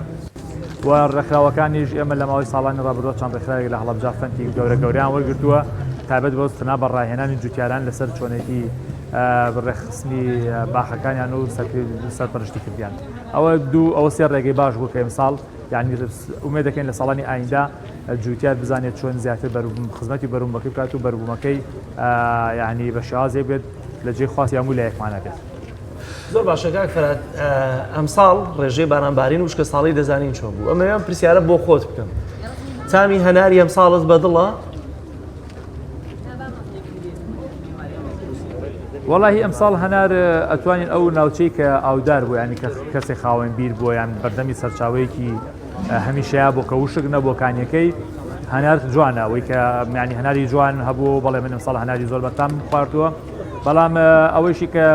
و ڕێکخراوەکانیش ئێمە لە ماوەی ساڵانی ڕابردووە چەند ڕێکخراوێک لە هەڵەبجە fund ی گەورە گەوریان وەرگرتووە تایبەت بۆ تەنها بە ڕاهێنانی جوتیاران لەسەر چۆنێتی ڕێکخستنی باخەکانیان و سەرپەرشتی کردیان ئەوە دوو ئەوە سێ ڕێگەی باش بوو کە ئەمساڵ یعنی ئومێد دەکەین لە ساڵانی ئایندە جوتیار بزانێت چۆن زیاتر بەروبووم خزمەتی بەروبوومەکەی بکات و بەروبوومەکەی یعنی بە شێوازێک بێت لە جێی خواستی هەموو لایەکمانە بێت. زۆر باشە کاک فەرهاد ئەمساڵ ڕێژەی بارانبارین و وشکەساڵی دەزانین چۆن بوو ئەمەوێ ئەم پرسیارە بۆ خۆت بکەم تامی هەناری ئەمساڵت بەدڵە؟ وەڵاهی ئەمساڵ هەنار ئەتوانین ئەو ناوچەی کە ئاودار بوو ینی کە کەسێک خاوەن بیر بووە یان بەردەمی سەرچاوەیەکی هەمیشەیە بۆ کە وشک نەبووە کانیەکەی هەنار جوانە ئەوەی کە میانی هەناری جوان هەبوو بەڵێ من ئەمساڵ هەناری زۆر بەتام خواردووە بەڵام ئەوەیشی کە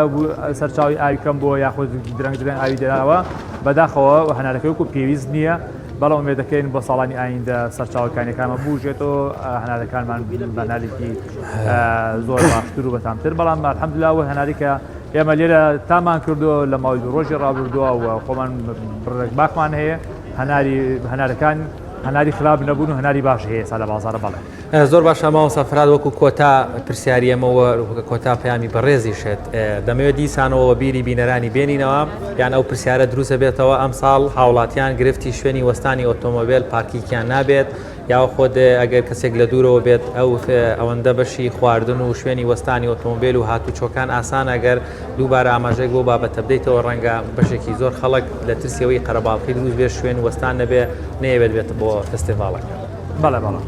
سەرچاوی ئاوی کەم بووە یاخود درەنگ درەنگ ئاوی دراوە بەداخەوە هەنارەکەی وەکو پێویست نییە بەڵام ئومێد دەکەین بۆ ساڵانی ئایندە سەرچاوەکانیەکانمان بوژێتەوە هەنارەکانمان بەنالێکی زۆر باشتر و بەتامتر بەڵام الحمدلله و هەناری کە ئێمە لێرە تامان کردو لە ماوەی دوو ڕۆژی ڕابردووە و خۆمان بڕێک باخمان هەیە هەناری هەنارەکان هەناری خراپ نەبوون و هەناری باش هەیە ئێستا لە بازاڕە بەڵێ. زۆر باشە مامۆستا فەرهاد وەکو کۆتا پرسیاری ئێمە وەکو کۆتا پەیامی بەڕێزیشت دەمەوێت دیسانەوە وەبیری بینەرانی بێنینەوە یان ئەو پرسیارە دروست بێتەوە ئەمساڵ هاوڵاتیان گرفتی شوێنی وەستانی ئۆتۆمۆبێل پارکیکیان نابێت یاخود ئەگەر کەسێک لە دوورەوە بێت ئەو ئەوەندە بەشی خواردن و شوێنی وەستانی ئۆتۆمبیل و هاتوچۆکان ئاسان ئەگەر دووبارە ئاماژەیەک بۆ بابەتە بدەیتەوە ڕەنگە بەشێکی زۆر خەڵک لە ترسی ئەوەی قەرەباڵخی دروست بێت شوێن وەستان نەبێ نەیەوێت بێت بۆ فستیڤاڵەکە. بەڵێ بەڵێ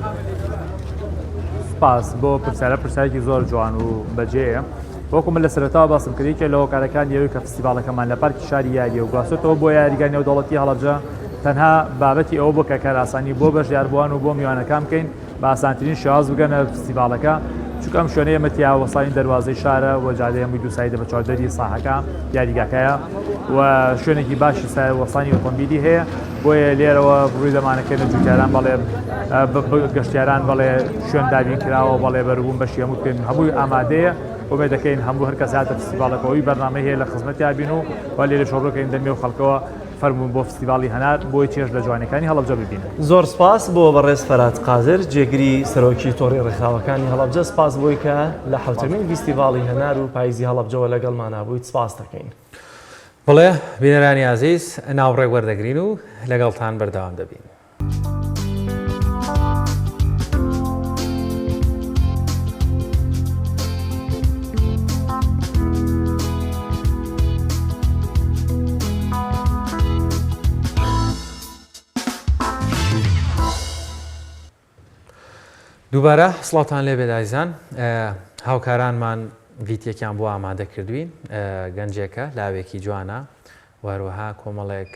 سپاس بۆ پرسیارە پرسیارێکی زۆر جوان و بەجێیە وەکو من لە سەرەتاوە باسم کرد یەکێ لە هۆکارەکانی ئەوەی کە فستیڤاڵەکەمان لە پارکی شاری یاریە و گواستۆتەوە بۆ یاریگای نێودەوڵەتی هەڵەبجە تەنها بابەتی ئەوە بۆ کە کارئاسانی بۆ بەشداربووان و بۆ میوانەکان بکەین بە ئاسانترین شێواز بگەنە فستیڤاڵەکە، چونکە ئەم شوێنەی ئێمە تیا وەستاوین دەروازەی شارە و جادەی هەمووی دوو side ە بە چواردەری ساحەکە یاریگاکەیە و شوێنێکی باشی وەستانی ئۆتۆمبیلی هەیە بۆیە لێرەوە ڕووی دەمانەکەینە جوتیاران بەڵێ گەشتیاران بەڵێ شوێن دابین کراوە بەڵێ بەروبووم بەشی هەموو پێ هەمووی ئامادەیە ئومێد دەکەین هەموو هەر کەس هاتە فستیڤاڵەکەەوەی بەرنامەی هەیە لە خزمەتیا بین و و لێرە شۆڕەکەین دەمێ و خەڵکەوە فەرموون بۆ فستیڤاڵی هەنار بۆی چێژ لە جوانیەکانی هەڵەبجە ببینن. زۆر سپاس بۆ بەڕێز فەرهاد قادر جێگری سەرۆکی تۆڕی ڕێکخراوەکانی هەڵەبجە سپاس بۆی کە لە حەوتەمین ڤیستیڤاڵی هەنار و پاییزی هەڵەبجەوە لەگەڵمانا بوویت سپاست دەکەین. بەڵێ بینەرانی ئازیز ناوبڕێک وەردەگرین و لەگەڵتان بەردەوام دەبین. دووبارە سڵاوتان لێ بێت ئازیزان هاوکارانمان ڤیتێکیان بۆ ئامادە کردوین گەنجێکە لاوێکی جوانە و هەروەها کۆمەڵێک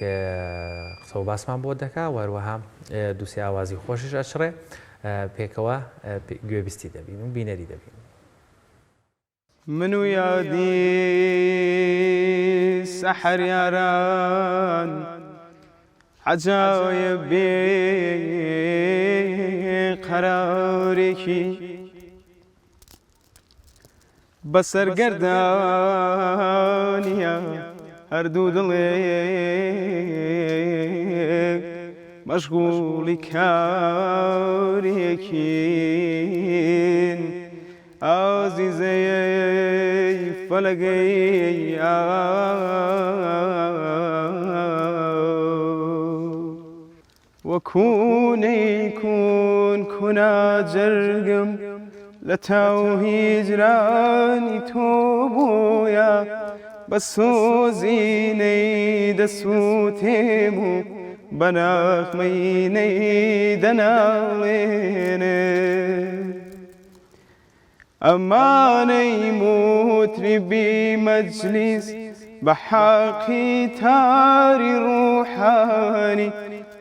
قسە و باسمان بۆ دەکا و هەروەها دووسێ ئاوازی خۆشیش ئەچڕێ پێکەوە گوێبیستی دەبین و بینەری دەبین. من و یادی سەحەر یاران عەجایب بێ قەرارێکی بەسەر گەردانیە هەردوو دڵێ مەشغوڵی کارێکین ئازیزەی فەلەگەی وەکوو نەیکوون کونا جەرگم لە تاو هیجرانی تۆ بۆیە بە سۆزی نەی دەسووتێم و بە نەغمەی نەی دەناڵێنێ. ئەمانەی موتریبی مەجلیس بە حەقی تاری ڕوحانی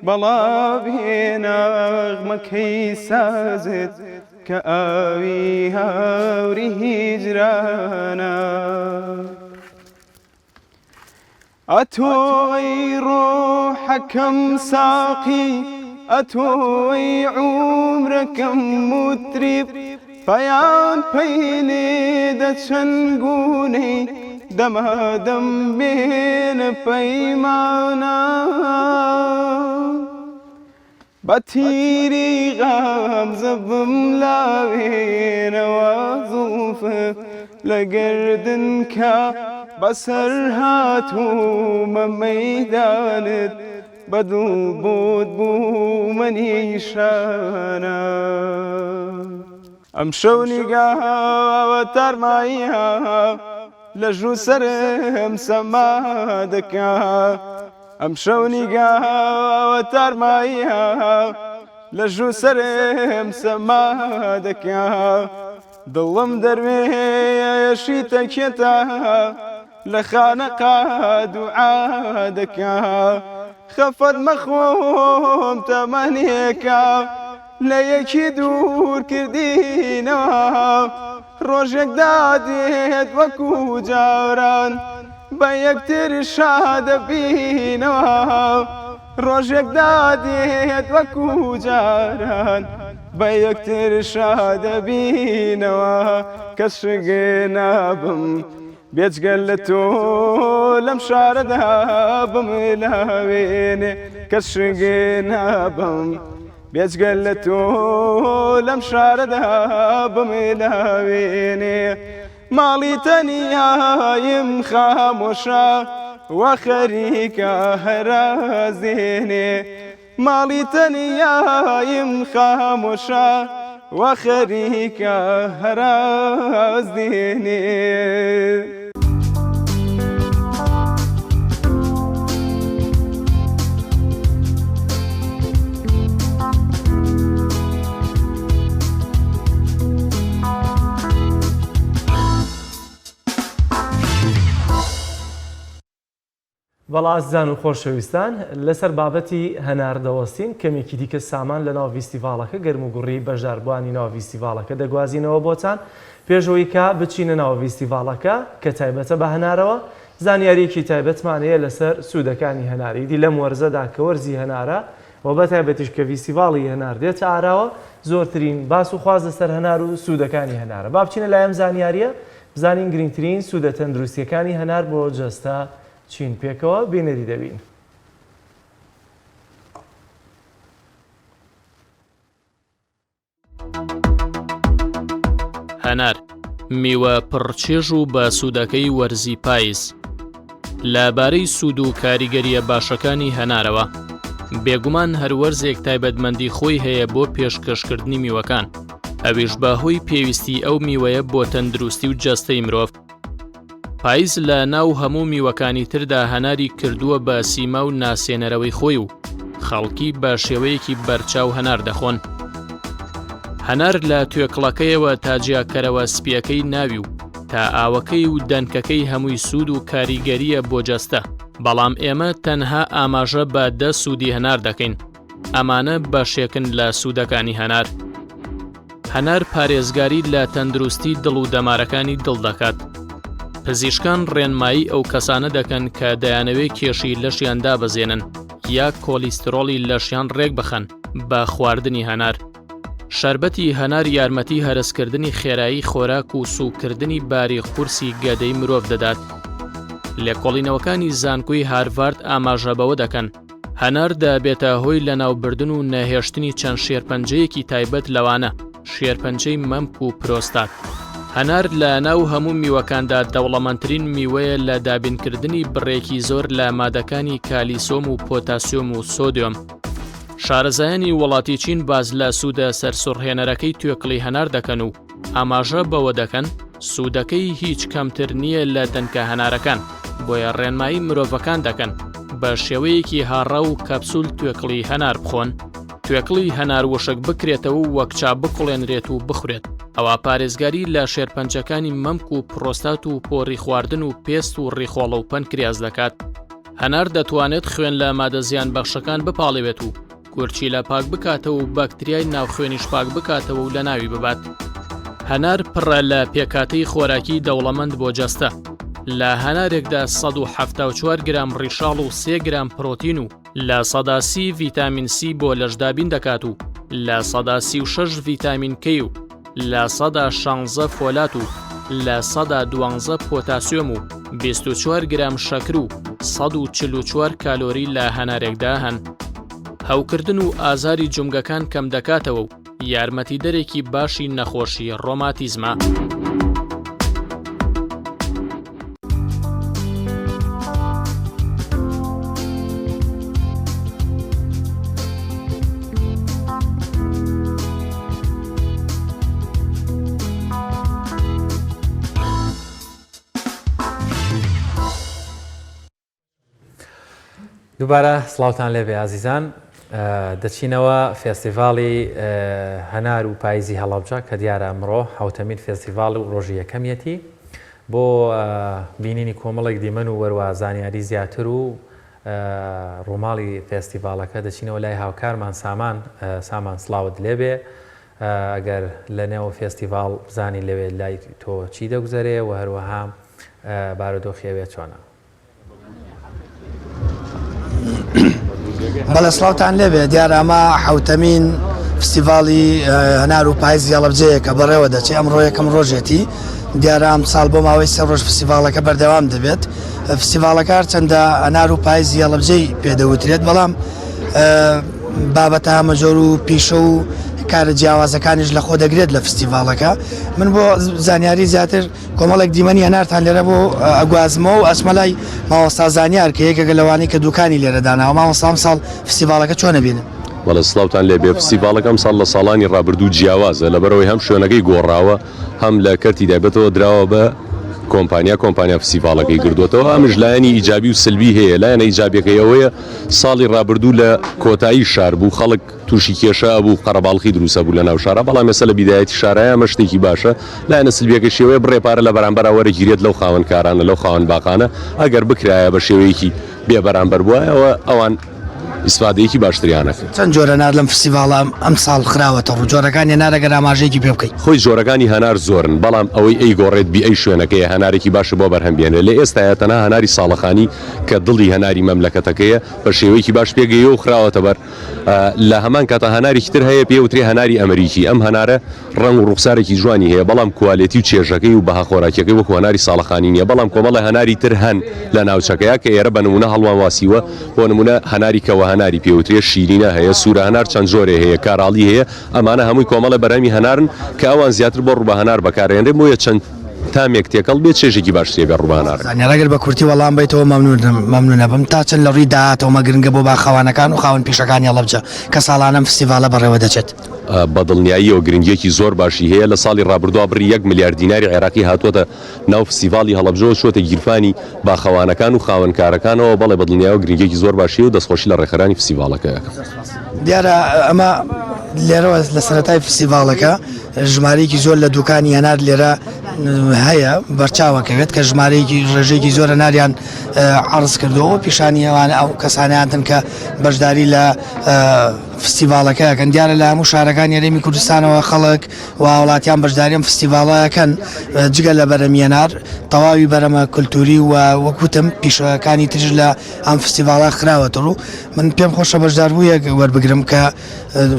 بەڵا بێ نەغمەکەی سازت کە ئاوی هەوری هیجرانە. ئەتۆ ئەی ڕۆحەکەم ساقی ئەتۆ ئەی عومرەکەم موتریب پەیان پەی لێ دەچەن گونەی دەمادەم بێنە پەیمانە. بە تیری غەمزە بملاوێنەوە زوڵفت لە گەردن کە بەسەر هاتوومە مەیدانت بە دڵ بۆت بوومە نیشانە. ئەمشەو نیگاوە تارماییە لە ژوو سەرم سەما دەکا. ئەمشەو نیگاوە تارماییە لە ژوو سەرم سەما دەکا دڵم دەروێشی تەکێتە لە خانەقا دوعا دەکا خەفەت مەخۆم تەمەنێکە لە یەکی دوور کردینەوە ڕۆژێک دادێت وەکو جاران بە یەکتر شادەبینەوە ڕۆژێک دادێت وەکو جاران بە یەکتر شادەبینەوە کەس شک نابم بێجگە لە تۆ لەم شارەدا بملاوێنێ کەس شک نابم بێجگە لە تۆ لەم شارەدا بملاوێنێ ماڵی تەنیایم خامۆشە وە خەریکە هەرازێنێ ماڵی تەنیایم خامۆشە وە خەریکە هەراز دێنێ. بەڵا ئازیزان و خۆشەویستان لەسەر بابەتی هەنار دەوەستین، کەمێکی دیکە سامان لەناو ڤیستیڤاڵەکە گەرم و گوڕی بەشداربووانی ناو ڤیستیڤاڵەکە دەگوازینەوە بۆتان، پێش ئەوەی کە بچینە ناو ڤیستیڤاڵەکە کە تایبەتە بە هەنارەوە زانیارییەکی تایبەتمان هەیە لەسەر سوودەکانی هەنار، ئیدی لەم وەرزەدا کە وەرزی هەنارە و بەتایبەتیش کە ڤیستیڤاڵی هەنار دێتە ئاراوە زۆرترین باس و خواست لەسەر هەنار و سوودەکانی هەنارە. با بچینە لای ئەم زانیارییە بزانین گرنگترین سوودە تەندروستییەکانی هەنار بۆ جەستە چین، پێکەوە بینەری دەبین. هەنار، میوە پڕ چێژ و بە سوودەکەی وەرزی پایز. لە بارەی سوود و کاریگەرییە باشەکانی هەنارەوە، بێگومان هەر وەرزێک تایبەتمەندی خۆی هەیە بۆ پێشکەشکردنی میوەکان، ئەویش بە هۆی پێویستی ئەو میوەیە بۆ تەندروستی و جەستەی مرۆڤ. پایز لە ناو هەموو میوەکانی تردا هەناری کردووە بە سیما و ناسێنەرەوەی خۆی و خەڵکی بە شێوەیەکی بەرچاو هەنار دەخۆن. هەنار لە توێکڵەکەیەوە تا جیاکەرەوە سپیەکەی ناوی و تا ئاوەکەی و دەنکەکەی هەمووی سوود و کاریگەریە بۆ جەستە، بەڵام ئێمە تەنها ئاماژە بە دە سوودی هەنار دەکەین، ئەمانە بەشێکن لە سوودەکانی هەنار. هەنار پارێزگاری لە تەندروستی دڵ و دەمارەکانی دڵ دەکات. پزیشکان ڕێنمایی ئەو کەسانە دەکەن کە دەیانەوێت کێشی لەشیان دابەزێنن یا کۆلیسترۆڵی لەشیان ڕێکبخەن بە خواردنی هەنار. شەربەتی هەنار یارمەتی هەرسکردنی خێرایی خۆراک و سووککردنی باری قورسی گەدەی مرۆڤ دەدات. لێکۆڵینەوەکانی زانکۆی هارڤارد ئاماژە بەوە دەکەن، هەنار دەبێتە هۆی لەناوبردن و نەهێشتنی چەند شێرپەنجەیەکی تایبەت لەوانە، شێرپەنجەی مەمک و پرۆستات. هەنار لە ناو هەموو میوەکاندا دەوڵەمەندترین میوەیە لە دابینکردنی بڕێکی زۆر لە مادەکانی کالیسۆم و پۆتاسیۆم و سۆدیۆم. شارەزایانی وڵاتی چین باس لە سوودە سەرسوڕهێنەرەکەی توێکڵی هەنار دەکەن و ئاماژە بەوە دەکەن سوودەکەی هیچ کەمتر نییە لە دەنکە هەنارەکان، بۆیە ڕێنمایی مرۆڤەکان دەکەن. بە شێوەیەکی هاڕاو و کەپسول توێکڵی هەنار بخۆن. توێکڵی هەنار وشک بکرێتەوە و وەک چا بکوڵێنرێت و بخورێت، ئەوا پارێزگاری لە شێرپەنجەکانی مەمک و پرۆستات و پۆری خواردن و پێست و ڕیخۆڵە و پەنکریاس دەکات. هەنار دەتوانێت خوێن لە مادە زیانبەخشەکان بپاڵێوێت و گورچیلە پاک بکاتەوە و بەکتریای ناو خوێنیش پاک بکاتەوە و لەناوی ببات. هەنار پڕە لە پێکهاتەی خۆراکی دەوڵەمەند بۆ جەستە. لە هەنارێکدا 174 گرام ڕیشاڵ و 3 گرام پرۆتین و 30% ڤیتامین سی بۆ لەش دابین دەکات و 36% ڤیتامین کەی و 16% فۆلات و 12% پۆتاسیۆم و 24 گرام شەکر و 144 کالۆری لە هەنارێکدا هەن. هەوکردن و ئازاری جومگەکان کەمدەکاتەوە و یارمەتیدەرێکی باشی نەخۆشی ڕۆماتیزمە. دووبارە سڵاوتان لێبێ ئازیزان دەچینەوە فێستیڤاڵی هەنار و پاییزی هەڵەبجە کە دیارە ئەمڕۆ حوتەمین فێستیڤاڵ و ڕۆژی یەکەمیەتی بۆ بینینی کۆمەڵێک دیمەن و وەروە زانیاری زیاتر و ڕووماڵی فێستیڤاڵەکە دەچینەوە لای هاوکارمان سامان سامان سڵاوت لێبێ ئەگەر لە نێو فێستیڤاڵ بزانین لەوێ لای تۆ چی دەگوزەرێ و هەروەها بارودۆخی ئەوێ چۆنە؟ بەڵێ سڵاوتان لێبێ دیارە ئەمە حوتەمین فستیڤاڵی هەنار و پایزی هەڵەبجەیە کە بەڕێوە دەچێت ئەمڕۆ یەکەم ڕۆژێتی دیارە ئەم ساڵ بۆ ماوەی سێ ڕۆژ فستیڤاڵەکە بەردەوام دەبێت فستیڤاڵەکە هەرچەندە هەنار و پایزی هەڵەبجەی پێدەوترێت بەڵام بابەتە هەمەجۆر و پیشە و کارە جیاوازەکانیش لە خۆ دەگرێت لە فستیڤاڵەکە من بۆ زانیاری زیاتر کۆمەڵێک دیمەنی هەنارتان لێرە بۆ ئەگوازمەوە و ئەچمە لای مامۆستا زانیار کە یەکێکە لەوانەی کە دوکانی لێرە داناوە. مامۆستا ئەمساڵ فستیڤاڵەکە چۆن ئەبینن؟ بەڵێ سڵاوتان لێ بێ، فستیڤاڵەکە ئەمساڵ لە ساڵانی ڕابردوو جیاوازە لەبەرئەوەی هەم شوێنەکەی گۆڕاوە هەم لە کەرتی تایبەتەوە دراوە بە کۆمپانیا، کۆمپانیا فستیڤاڵەکەی گردووەتەوە، ئەمش لایەنی ئیجابی و سلبی هەیە، لایەنە ئیجابیەکەی ئەوەیە ساڵی ڕابردوو لە کۆتایی شار بوو خەڵک تووشی کێشە ئەبوو قەرەباڵخی دروست ئەبوو لە ناو شارا، بەڵام ئێستا لە بیدایەتی شارایە ئەمە شتێکی باشە، لایەنە سلبیەکەشی ئەوەیە بڕێ پارە لە بەرامبەرا وەرەگیرێت لەو خاوەن کارانە لەو خاوەن باخانە، ئەگەر بکرایە بە شێوەیەکی بێ بەرامبەر بوایە ئەوە ئەوان ئیسفادەیەکی باشتریان ئەکرد. چەند جۆر هەنار لەم فستیڤاڵە ئەمساڵ خراوەتە ڕوو؟ جۆرەکانی هەنار ئەگەر ئاماژەیەکی پێ بکەی؟ خۆی جۆرەکانی هەنار زۆرن، بەڵام ئەوەی ئەیگۆڕێت بیئەی شوێنەکەیە هەنارێکی باشە بۆ بەرهەم بێنرێت، لە ئێستایا تەنها هەناری ساڵەخانی کە دڵی هەناری مەملەکەتەکەیە بە شێوەیەکی باش پێگەیوە و خراوەتە بەر لە هەمان کاتا هەنارێکی تر هەیە پێی وترێ هەناری ئەمریکی، ئەم هەنارە ڕەنگ و ڕوخسارێکی جوانی هەیە بەڵام کوالێتی و چێژەکەی و بەها خۆراکیەکەی وەکو هەناری ساڵەخانی نیە، بەڵام کۆمەڵێ هەناری تر هەن لە ناوچەکەیا کە ئێرە بە نمونە هەڵوان واسیوە، بۆ نمونە هەناری کەوە هەناری پێ وترێ، شیرینە هەیە، سورە هەنار چەند جۆرێ هەیە، کاراڵی هەیە، ئەمانە هەمووی کۆمەڵێ بەرهەمی هەنارن کە ئەوان زیاتر بۆ ڕوبە هەنار بەکارئەهێنرێن بۆیە چەند تامێک تێکەڵ بێت چێژێکی باشتری هەبێت ڕوبە هەنارەکە. زانیار ئەگەر بە کورتی وەڵام بەیتەوە مەمنون ئەبم تا چەند لە ڕووی داهاتەوە مە گرنگە بۆ باخەوانەکان و خاوەن پیشەکانی هەڵەبجە کە ساڵانە ئەم فستیڤاڵە بەڕێوە دەچێت؟ بە دڵنیاییەوە گرنگییەکی زۆر باشی هەیە، لە ساڵی ڕابردووە بڕی یەک ملیار دیناری عێراقی هاتووەتە ناو فستیڤاڵی هەڵەبجەوە چووەتە گیرفانی باخەوانەکان و خاوەنکارەکانەوە، بەڵێ بە دڵنیایەوە گرنگییەکی زۆر باشی هەیە و دەستخۆشی لە ڕێکخەرانی فستیڤاڵەکە ئەکەم. دیارە ئەمە لێرەوە لە سەرەتای فستیڤاڵەکە ژمارەیەکی زۆر لە دوکانی هەنار لێرە هەیە بەرچاوەکەوێت کە ژمارەیەکی ڕێژەیەکی زۆر هەناریان عەرز کردەوە پیشانی ئەوانە ئەو کەسانیانتن کە بەشداری لە فستیڤاڵەکە ئەکەن دیارە لە هەموو شارەکانی هەرێمی کوردستانەوە خەڵک و هاوڵاتیان بەشداری ئەم فستیڤاڵە ئەکەن جگە لە بەرەمی هەنار تەواوی بەرەمە کولتوری و وەک وتم پیشەکانی تریش لە ئەم فستیڤاڵە خراوەتە ڕوو من پێم خۆشە بەشداربوویەک وەربگرم کە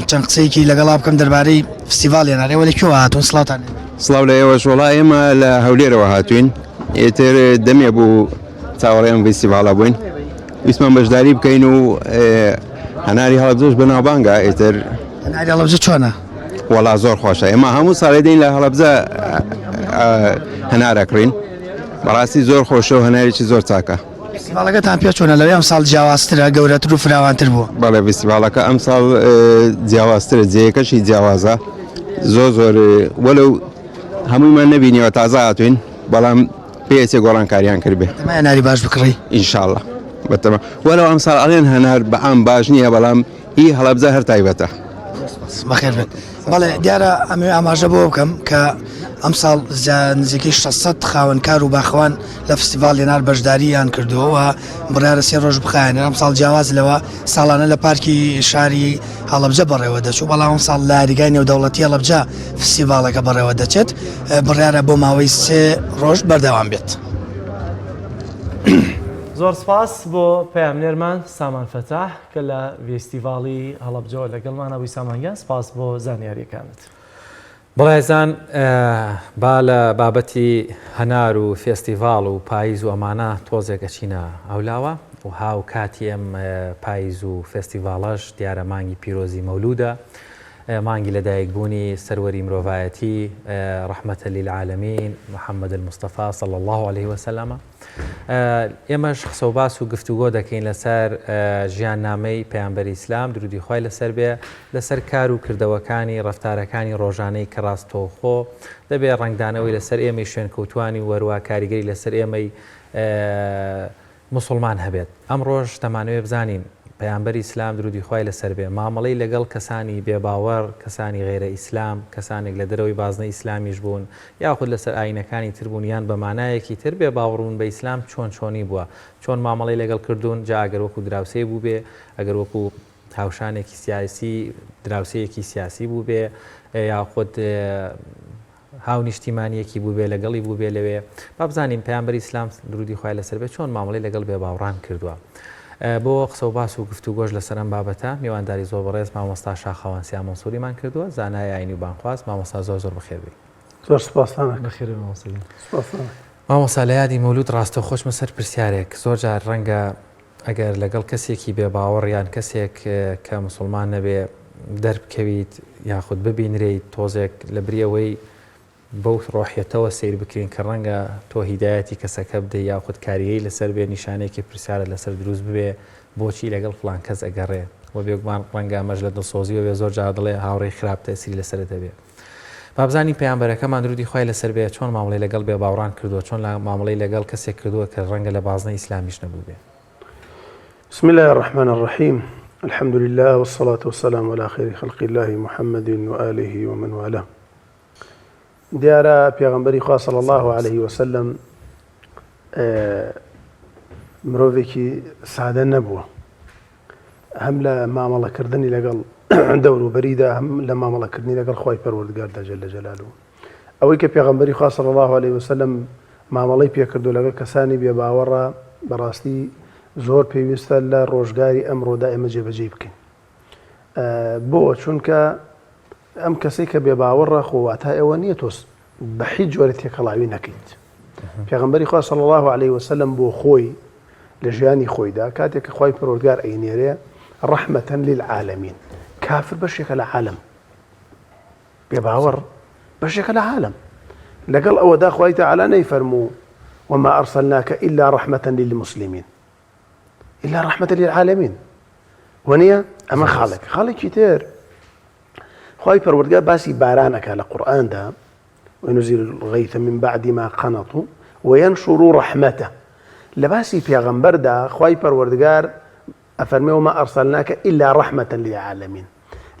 چەند قسەیەکی لەگەڵا بکەم دەربارەی فستیڤاڵی هەنار ئێوە لە کوێوە هاتوون سڵاوتان لێ سڵاو لە ئێوەش وەڵا ئێمە لە هەولێرەوە هاتوین ئیتر دەمێ بوو چاوەڕێ ئەم فیستیڤاڵە بووین ویستمان بەشداری بکەین و هەناری هەڵەبجەش بەناوبانگە ئیتر هەناری هەڵەبجە چۆنە؟ وەڵا زۆر خۆشە ئێمە هەموو ساڵێ دێین لە هەڵەبجە هەنار ئەکڕین بەڕاستی زۆر خۆشە و هەنارێکی زۆر چاکە. فیستیڤاڵەکەتان پێ چۆنە لەوەی ئەمساڵ جیاوازترە گەورەتر و فراوانتر بووە؟ بەڵێ فیستیڤاڵەکە ئەمساڵ جیاوازترە جێیەکەشی جیاوازە زۆر زۆر وەلو هەموویمان نەبینیەوە تازە هاتوین بەڵام پێچێ گۆڕانکاریان کردبێ. تەمای هەناری باش بکڕی؟ ئینشاڵڵا. بەتەما وەلو ئەمساڵ ئەڵێن هەنار بە عام باش نییە بەڵام هی هەڵەبجە هەر تایبەتە. بەخێر بێن. بەڵێ دیارە ئەمەوێ ئاماژە بەوە بکەم کە ئەمساڵ نزیکەی 600 خاوەنکار و باخەوان لە فستیڤاڵی هەنار بەشدارییان کردووە و بڕیارە سێ ڕۆژ بخایەنێت ئەمساڵ جیاواز لەوە ساڵانە لە پارکی شاری هەڵەبجە بەڕێوە دەچوو بەڵام ئەمساڵ لە یاریگای نێودەوڵەتی هەڵەبجە فستیڤاڵەکە بەڕێوە دەچێت بڕیارە بۆ ماوەی سێ ڕۆژ بەردەوام بێت. زۆر سپاس بۆ پەیامنێرمان سامان فەتاح کە لە ڤیستیڤاڵی هەڵەبجەوە لەگەڵمانە بووی سامان گیان سپاس بۆ زانیاریەکانت. بەڵێزان با لە بابەتی هەنار و فێستیڤاڵ و پاییز و ئەمانە تۆزێک ئەچینە ئەولاوە و هاو کاتی ئەم پاییز و فێستیڤاڵەش دیارە مانگی پیرۆزی مەولوودە مانگی لەدایکبوونی سەروەری مرۆڤایەتی ڕەحمەتە للعالمین محمد المصطفی صلی اللە علیه وسلم ئێمەش قسەوباس و گفتوگۆ دەکەین لەسەر ژیاننامەی پەیامبەری ئیسلام درودی خوای لەسەر بێ لەسەر کار و کردەوەکانی ڕەفتارەکانی ڕۆژانەی کە ڕاستەوخۆ دەبێ ڕەنگدانەوەی لەسەر ئێمەی شوێنکەوتوانی و هەروا کاریگەری لەسەر ئێمەی موسوڵمان هەبێت. ئەمڕۆش دەمانەوێ بزانین پەیامبەری ئیسلام درودی خوای لەسەر بێ مامەڵەی لەگەڵ کەسانی بێ باوەڕ، کەسانی غەیرە ئیسلام، کەسانێک لە دەرەوەی بازنەی ئیسلامیش بوون یاخود لەسەر ئایینەکانی تر بوون یان بە مانایەکی تر بێ باوەڕ بوون بە ئیسلام چۆن چۆنی بووە چۆن مامەڵەی لەگەڵ کردوون جا ئەگەر وەکو دراوسێ بووبێ ئەگەر وەکو هاوشانێکی سیاسی دراوسێیەکی سیاسی بووبێ یاخود هاونیشتیمانیەکی بووبێ لەگەڵی بووبێ لەوێ با بزانین پەیامبەری ئیسلام درودی خوای لەسەر بێ چۆن مامەڵەی لەگەڵ بێباوڕان کردووە بۆ قسە و باس و گفتوگۆش لەسەر ئەم بابەتە میوانداری زۆر بەڕێز مامۆستا شاخەوان سیا مەنسوریمان کردووە زانای ئاینی و بانگخواز مامۆستا زۆر زۆر بەخێر بێی. زۆر سپاستان ئەکەم. بەخێر بێی مامۆستا گیان. سپاستان ئەکەم. مامۆستا لە یادی مەولود ڕاستەوخۆ چمە سەر پرسیارێک زۆر جار ڕەنگە ئەگەر لەگەڵ کەسێکی بێ باوەڕ یان کەسێک کە موسڵمان نەبێ دەربکەویت یاخود ببینرێیت تۆزێک لە بری ئەوەی بەو ڕۆحیەتەوە سەیر بکرین کە ڕەنگە تۆ هیدایەتی کەسەکە بدەی یاخود کاریگەری لەسەر بێ نیشانەیەکی پرسیارت لەسەر دروست ببێ بۆچی لەگەڵ فڵان کەس ئەگەڕێ و بێگومان ڕەنگە ئەمەش لە دڵسۆزیەوە بێ زۆر جار دەڵێ هاوڕێی خراپ تەئسیری لەسەرت هەبێ با بزانین پەیامبەرەکەمان درودی خوای لەسەر بێ چۆن مامەڵەی لەگەڵ بێ باوڕان کردووە چۆن مامەڵەی لەگەڵ کەسێک کردووە کە ڕەنگە لە بازنەی ئیسلامیش نەبووبێ. بسم اللە الرحمن الرحیم الحمد للە والصلاة والسلام علی خیر خلق اللە محمد وآله ومن والاه دیارە پێغەمبەری خوا صلی الله علیه وسلم مرۆڤێکی سادە نەبووە هەم لە مامەڵەکردنی لەگەڵ دەوروبەریدا هەم لە مامەڵەکردنی لەگەڵ خوای پەروەردگاردا جل جلاله ئەوەی کە پێغەمبەری خوا صلی اللە علیە وسلم مامەڵەی پێکردو لەگەڵ کەسانی بێ باوەڕا بەڕاستی زۆر پێویستە لە ڕۆژگاری ئەمڕۆدا ئێمە جێبەجێی بکەین بۆ چونکە ئەم کەسێک کە بێ باوەڕە خۆ واتا ئەوە نییە تۆ بە هیچ جۆرە تێکەڵاوی نەکەیت پێغەمبەری خوا صلی الله علیه وسلم بۆ خۆی لە ژیانی خۆیدا کاتێک کە خوای پەروەردگار ئەینێرێ ڕەحمەتەن للعالمین کافر بەشێکە لە عالم بێ باوەڕ بەشێکە لە عالم لەگەڵ ئەوەدا خوای تەعالا نەیفەرموو وما أرسلناك إلا رحمة للمسلمين إلا رحمة للعالمين وەنیە ئەمە خاڵێک خاڵێکی تر خوای پەروەردگار باسی باران ئەکا لە قورئاندا وينزل الغيث من بعد ما قنطوا وينشر رحمته لە باسی پێغەمبەردا خوای پەروەردگار ئەفەرمێ وما أرسلناك إلا رحمة للعالمين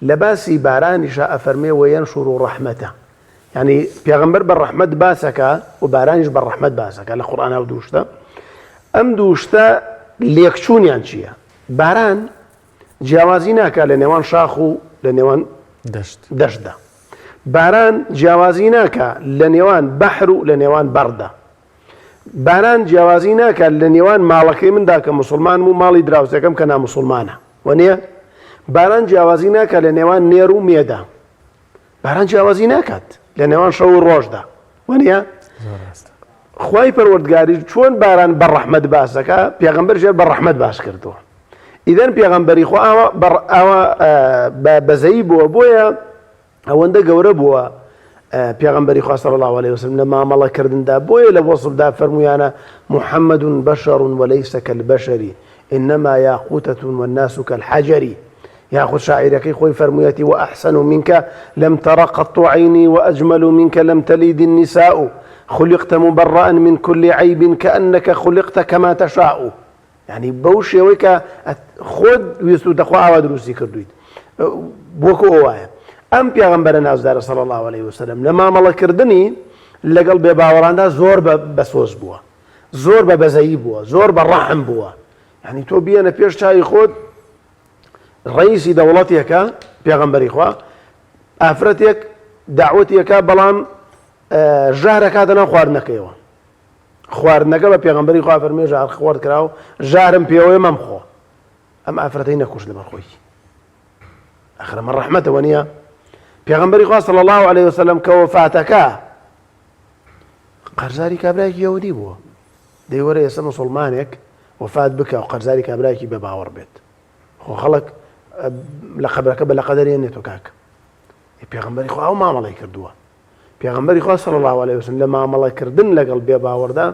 لە باسی بارانیشا ئەفەرمێ وينشر رحمته یعنی پێغەمبەر بە ڕەحمەت باسەکە و بارانیش بە ڕەحمەت باسەکە لە قورئانا و دووشتە ئەم دووشتە لێکچوونیان چییە باران جیاوازی ناکا لە نێوان شاخ و لە نێوان دەشت دەشتدا باران جیاوازی ناکا لە نێوان بەحر و لە نێوان بەڕدا باران جیاوازی ناکا لە نێوان ماڵەکەی مندا کە مسلمانم و ماڵی دراوسێکەم کە نامسلمانە وەنیە باران جیاوازی ناکا لە نێوان نێر و مێدا باران جیاوازی ناکات لە نێوان شەو و ڕۆژدا وەنیە خوای پەروەردگاری چۆن باران بە ڕەحمەت باس دەکا پێغەمبەر ژێر بە ڕەحمەت باس کردووە ئیدەن پێغەمبەری خۆ ئاوا ئاوا بە بەزەیی بووە بۆیە ئەوەندە گەورە بووە پێغەمبەری خوا صلی الله علیه وسلم لە مامەڵە کردندا بۆیە لە وەصفدا فەرموویانە محمد بشر وليس كالبشر انما یاقوتە والناس كالحجر یاخود شاعیرەکەی خۆی فەرموویەتی وأحسن منك لم تر قط عینی وأجمل منك لم تلد النساء خلقت مبرأ من كل عیب كأنك خلقت كما تشاء. یعنی بەو شێوەی کە خۆت ویست و دەخوا ئاوا دروستی کردویت وەکو ئەوایە ئەم پێغەمبەرە نازدارە صلی الله علیه وسلم لە مامەڵەکردنی لەگەڵ بێباوەڕاندا زۆر بە بەسۆز بووە زۆر بە بەزەیی بووە زۆر بە ڕەحم بووە یعنی تۆ بیەنە پێش چاوی خۆت ڕئیسی دەوڵەتێکە پێغەمبەری خوا ئافرەتێک داوەتێکە بەڵام ژەهرەکاتە ناو خواردنەکەیەوە خواردنەکە بە پێغەمبەری خوا فەرمووی ژەهر خوارد کراو ژەهرم پێوەیە مەمخۆ ئەم ئافرەتەی نەکوشت لەبەر خۆی ئەخر ئەمە ڕەحمەتەوە نییە پێغەمبەری خوا صلی الله علیه وسلم کە وەفاتەکە قەرزاری کابرایەکی یەهودی بووە دەی وەرە ئێستا مسلمانێک وەفات بکە و قەرزاری کابرایەکی بە باوەڕ بێت خۆ خەڵک لە قەبرەکە بە لە قەدەرێنێتەوە کاک پێغەمبەری خوا ئەو مامەڵەی کردووە پێغەمبەری خوا صلی اللە علیە وسلم لە مامەڵە کردن لەگەڵ بێ باوەڕدا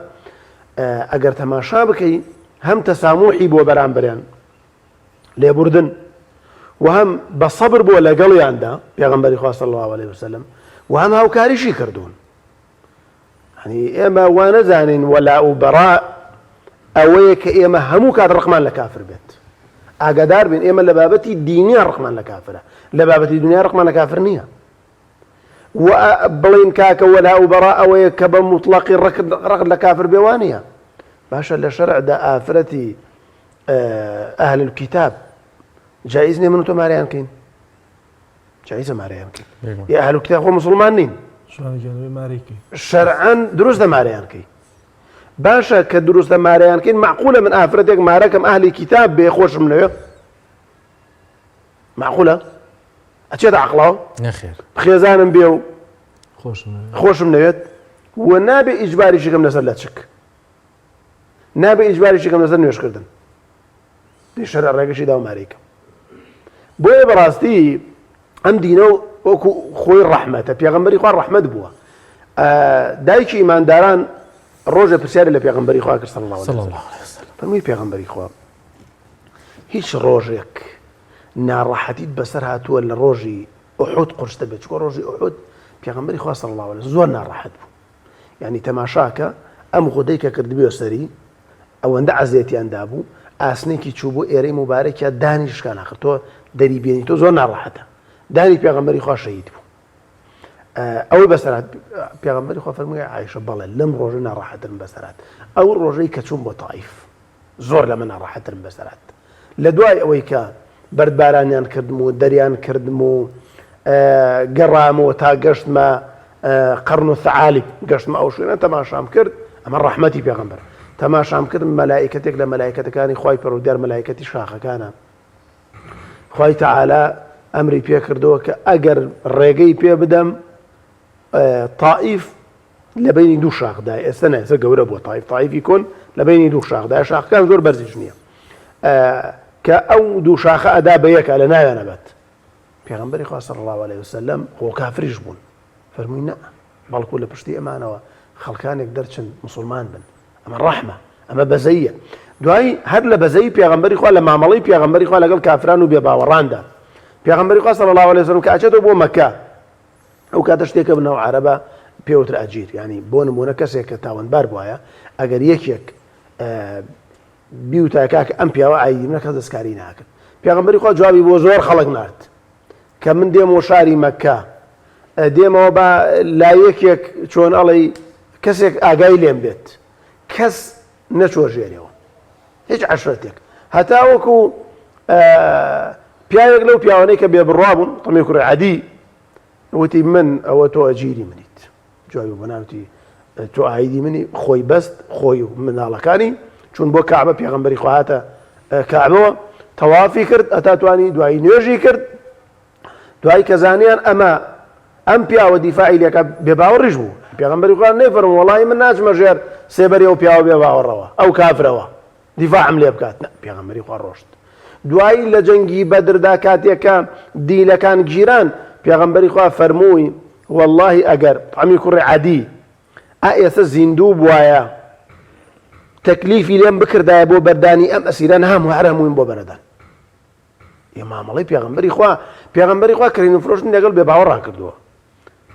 ئەگەر تەماشا بکەی هەم تەساموحی بۆ بەرامبەریان لێبوردن و هەم بە سەبر بۆ لەگەڵیاندا پێغەمبەری خوا صلی اللە علیه وسلم و هەم هاوکاریشی کردوون هەنی ئێمە وا نەزانین وەلا و بەڕا ئەوەیە کە ئێمە هەموو کات ڕقمان لە کافر بێت ئاگادار بین ئێمە لە بابەتی دینیان ڕقمان لە کافرە لە بابەتی دنیا ڕقمان لە کافر نییە و بڵێین کاکە وەلاء و بەڕا ئەوەیە کە بە موتڵەقی ڕقت لە کافر بێ وانیە باشە لە شەرعدا ئافرەتی ئەهل الکتاب جائز نیە من و تۆ مارەیان کەین جائزە مارەیان کەین یا ئەهل الکتاب خۆ مسلمان نین شەرعەن دروستە مارەیان کەی باشە کە دروستە مارەیان کەین معقولە من ئافرەتێک مارەکەم ئەهلی کتاب بێ خۆشم لەوێ معقولە ئەچێتە عەقڵەوە؟ نەخێر. خێزانم بێ و خۆشم نەوێت و نابێ ئیجباریشی کەم لەسەر لەچک نابێ ئیجباریشی کەم لەسەر نوێژکردن دەی شەرع ڕێگەشی داو مارەی کەم بۆیە بەڕاستی ئەم دینە و وەکو خۆی ڕەحمەتە پێغەمبەری خوا ڕەحمەت بووە دایکی ئیمانداران ڕۆژە پرسیاری لە پێغەمبەری خوا کرد صلی الله علیه وسلم فەرمووی پێغەمبەری خوا هیچ ڕۆژێک ناڕەحەتیت بەسەر هاتووە لە ڕۆژی ئوحود قورستر بێت چونکە ڕۆژی ئوحود پێغەمبەری خوا صلی اللە علیه زۆر ناڕەحەت بوو یعنی تەماشاکە ئەم غودەی کە کردبووە سەری ئەوەندە عەزێتیان دابوو ئاسنێکی چوو بۆ ئێرەی موبارەکیا دانی شکان ئاخر تۆ دەری بێنی تۆ زۆر ناڕەحەتە دانی پێغەمبەری خوا شەهید بوو ئەوەی بەسەرات پێغەمبەری خوا فەرمووی عایشە بەڵێ لەم ڕۆژە ناڕەحەترم بەسەرات ئەو ڕۆژەی کە چووم بۆ تائیف زۆر لەمە ناڕەحەترم بەسەر هات لە دوای ئەوەی کە بەردبارانیان کردم و دەریان کردم و گەڕامەوە تا گەشتمە قەرن و ثعالب گەشتمە ئەو شوێنە تەماشام کرد ئەمە ڕەحمەتی پێغەمبەر تەماشام کرد مەلائکەتێک لە مەلائکەتەکانی خوای پەروەردگار مەلائکەتی شاخەکانە خوای تەعالا ئەمری پێکردەوە کە ئەگەر ڕێگەی پێ بدەم تائیف لە بەینی دوو شاخدایە ئێستا نا ئێستا گەورە بووە تایف تایفی کۆن لە بەینی دوو شاخدایە شاخەکان زۆر بەرزیش نییە کە ئەو دوو شاخە ئەدا بە یەکە لە ناویان ئەبات پێغەمبەری خوا صلی الله علیه وسلم خۆ کافریش بوون فەرمووی نا بەڵکو لە پشتی ئەمانەوە خەڵکانێک دەرچن مسلمان بن ئەمە ڕەحمە ئەمە بەزەیە دوایی هەر لە بەزەی پێغەمبەری خوا لە مامەڵەی پێغەمبەری خوا لەگەڵ کافران و بێباوەڕاندا پێغەمبەری خوا صلی الله علیه وسلم کە ئەچێتەوە بۆ مەکە ئەو کاتە شتێکە بناو عەرەبە پێوترا ئەجیر یانی بۆ نمونە کەسێک کە تاوانبار بوایە ئەگەر یەکێک بیوتایە کاکە ئەم پیاوە ئایدی منە کەس دەستکاری ناکرد پێغەمبەری خوا جوابی بۆ زۆر خەڵک نارد کە من دێمەوە شاری مەکە دێمەوە بە لا یەکێک چۆن ئەڵێی کەسێک ئاگای لێم بێت کەس نەچوە ژێرەوە هیچ عەشرەتێک هەتاوەکو پیاوێک لەو پیاوانەی کە بێبڕوا بوون تەمی کوڕی عەدی وتی من ئەوە تۆ ئەجیری منیت جوابی بۆ ناوتی تۆ ئایدی منی خۆی بەست خۆی و مناڵەکانی چون بۆ کەعبە پێغەمبەری خوا هاتە کەعبەوە تەوافی کرد ئەتا توانی دوایی نوێژی کرد دوای کە زانیان ئەمە ئەم پیاوە دیفاعی لێکە بێ باوەڕیش بوو پێغەمبەری خوا نەیفەرموو وەڵی من ناچمە ژێر سێبەری ئەو پیاوە بێ باوەڕەوە ئەو کافرەوە دیفاعم لێ بکات نا پێغەمبەری خوا ڕۆشت دوایی لە جەنگی بەدردا کاتێک کە دیلەکان گیران پێغەمبەری خوا فەرمووی واللهی ئەگەر عەمی کوڕی عەدی ئا ئێستا زیندوو بوایە تەکلیفی لێم بکردایە بۆ بەردانی ئەم ئەسیران هەموو هەر هەموویم بۆ بەرەدان ێ مامەڵەی پێغەمبەری خوا پێغەمبەری خوا کڕین و فرۆشتن لەگەڵ بێ باوەڕا کردووە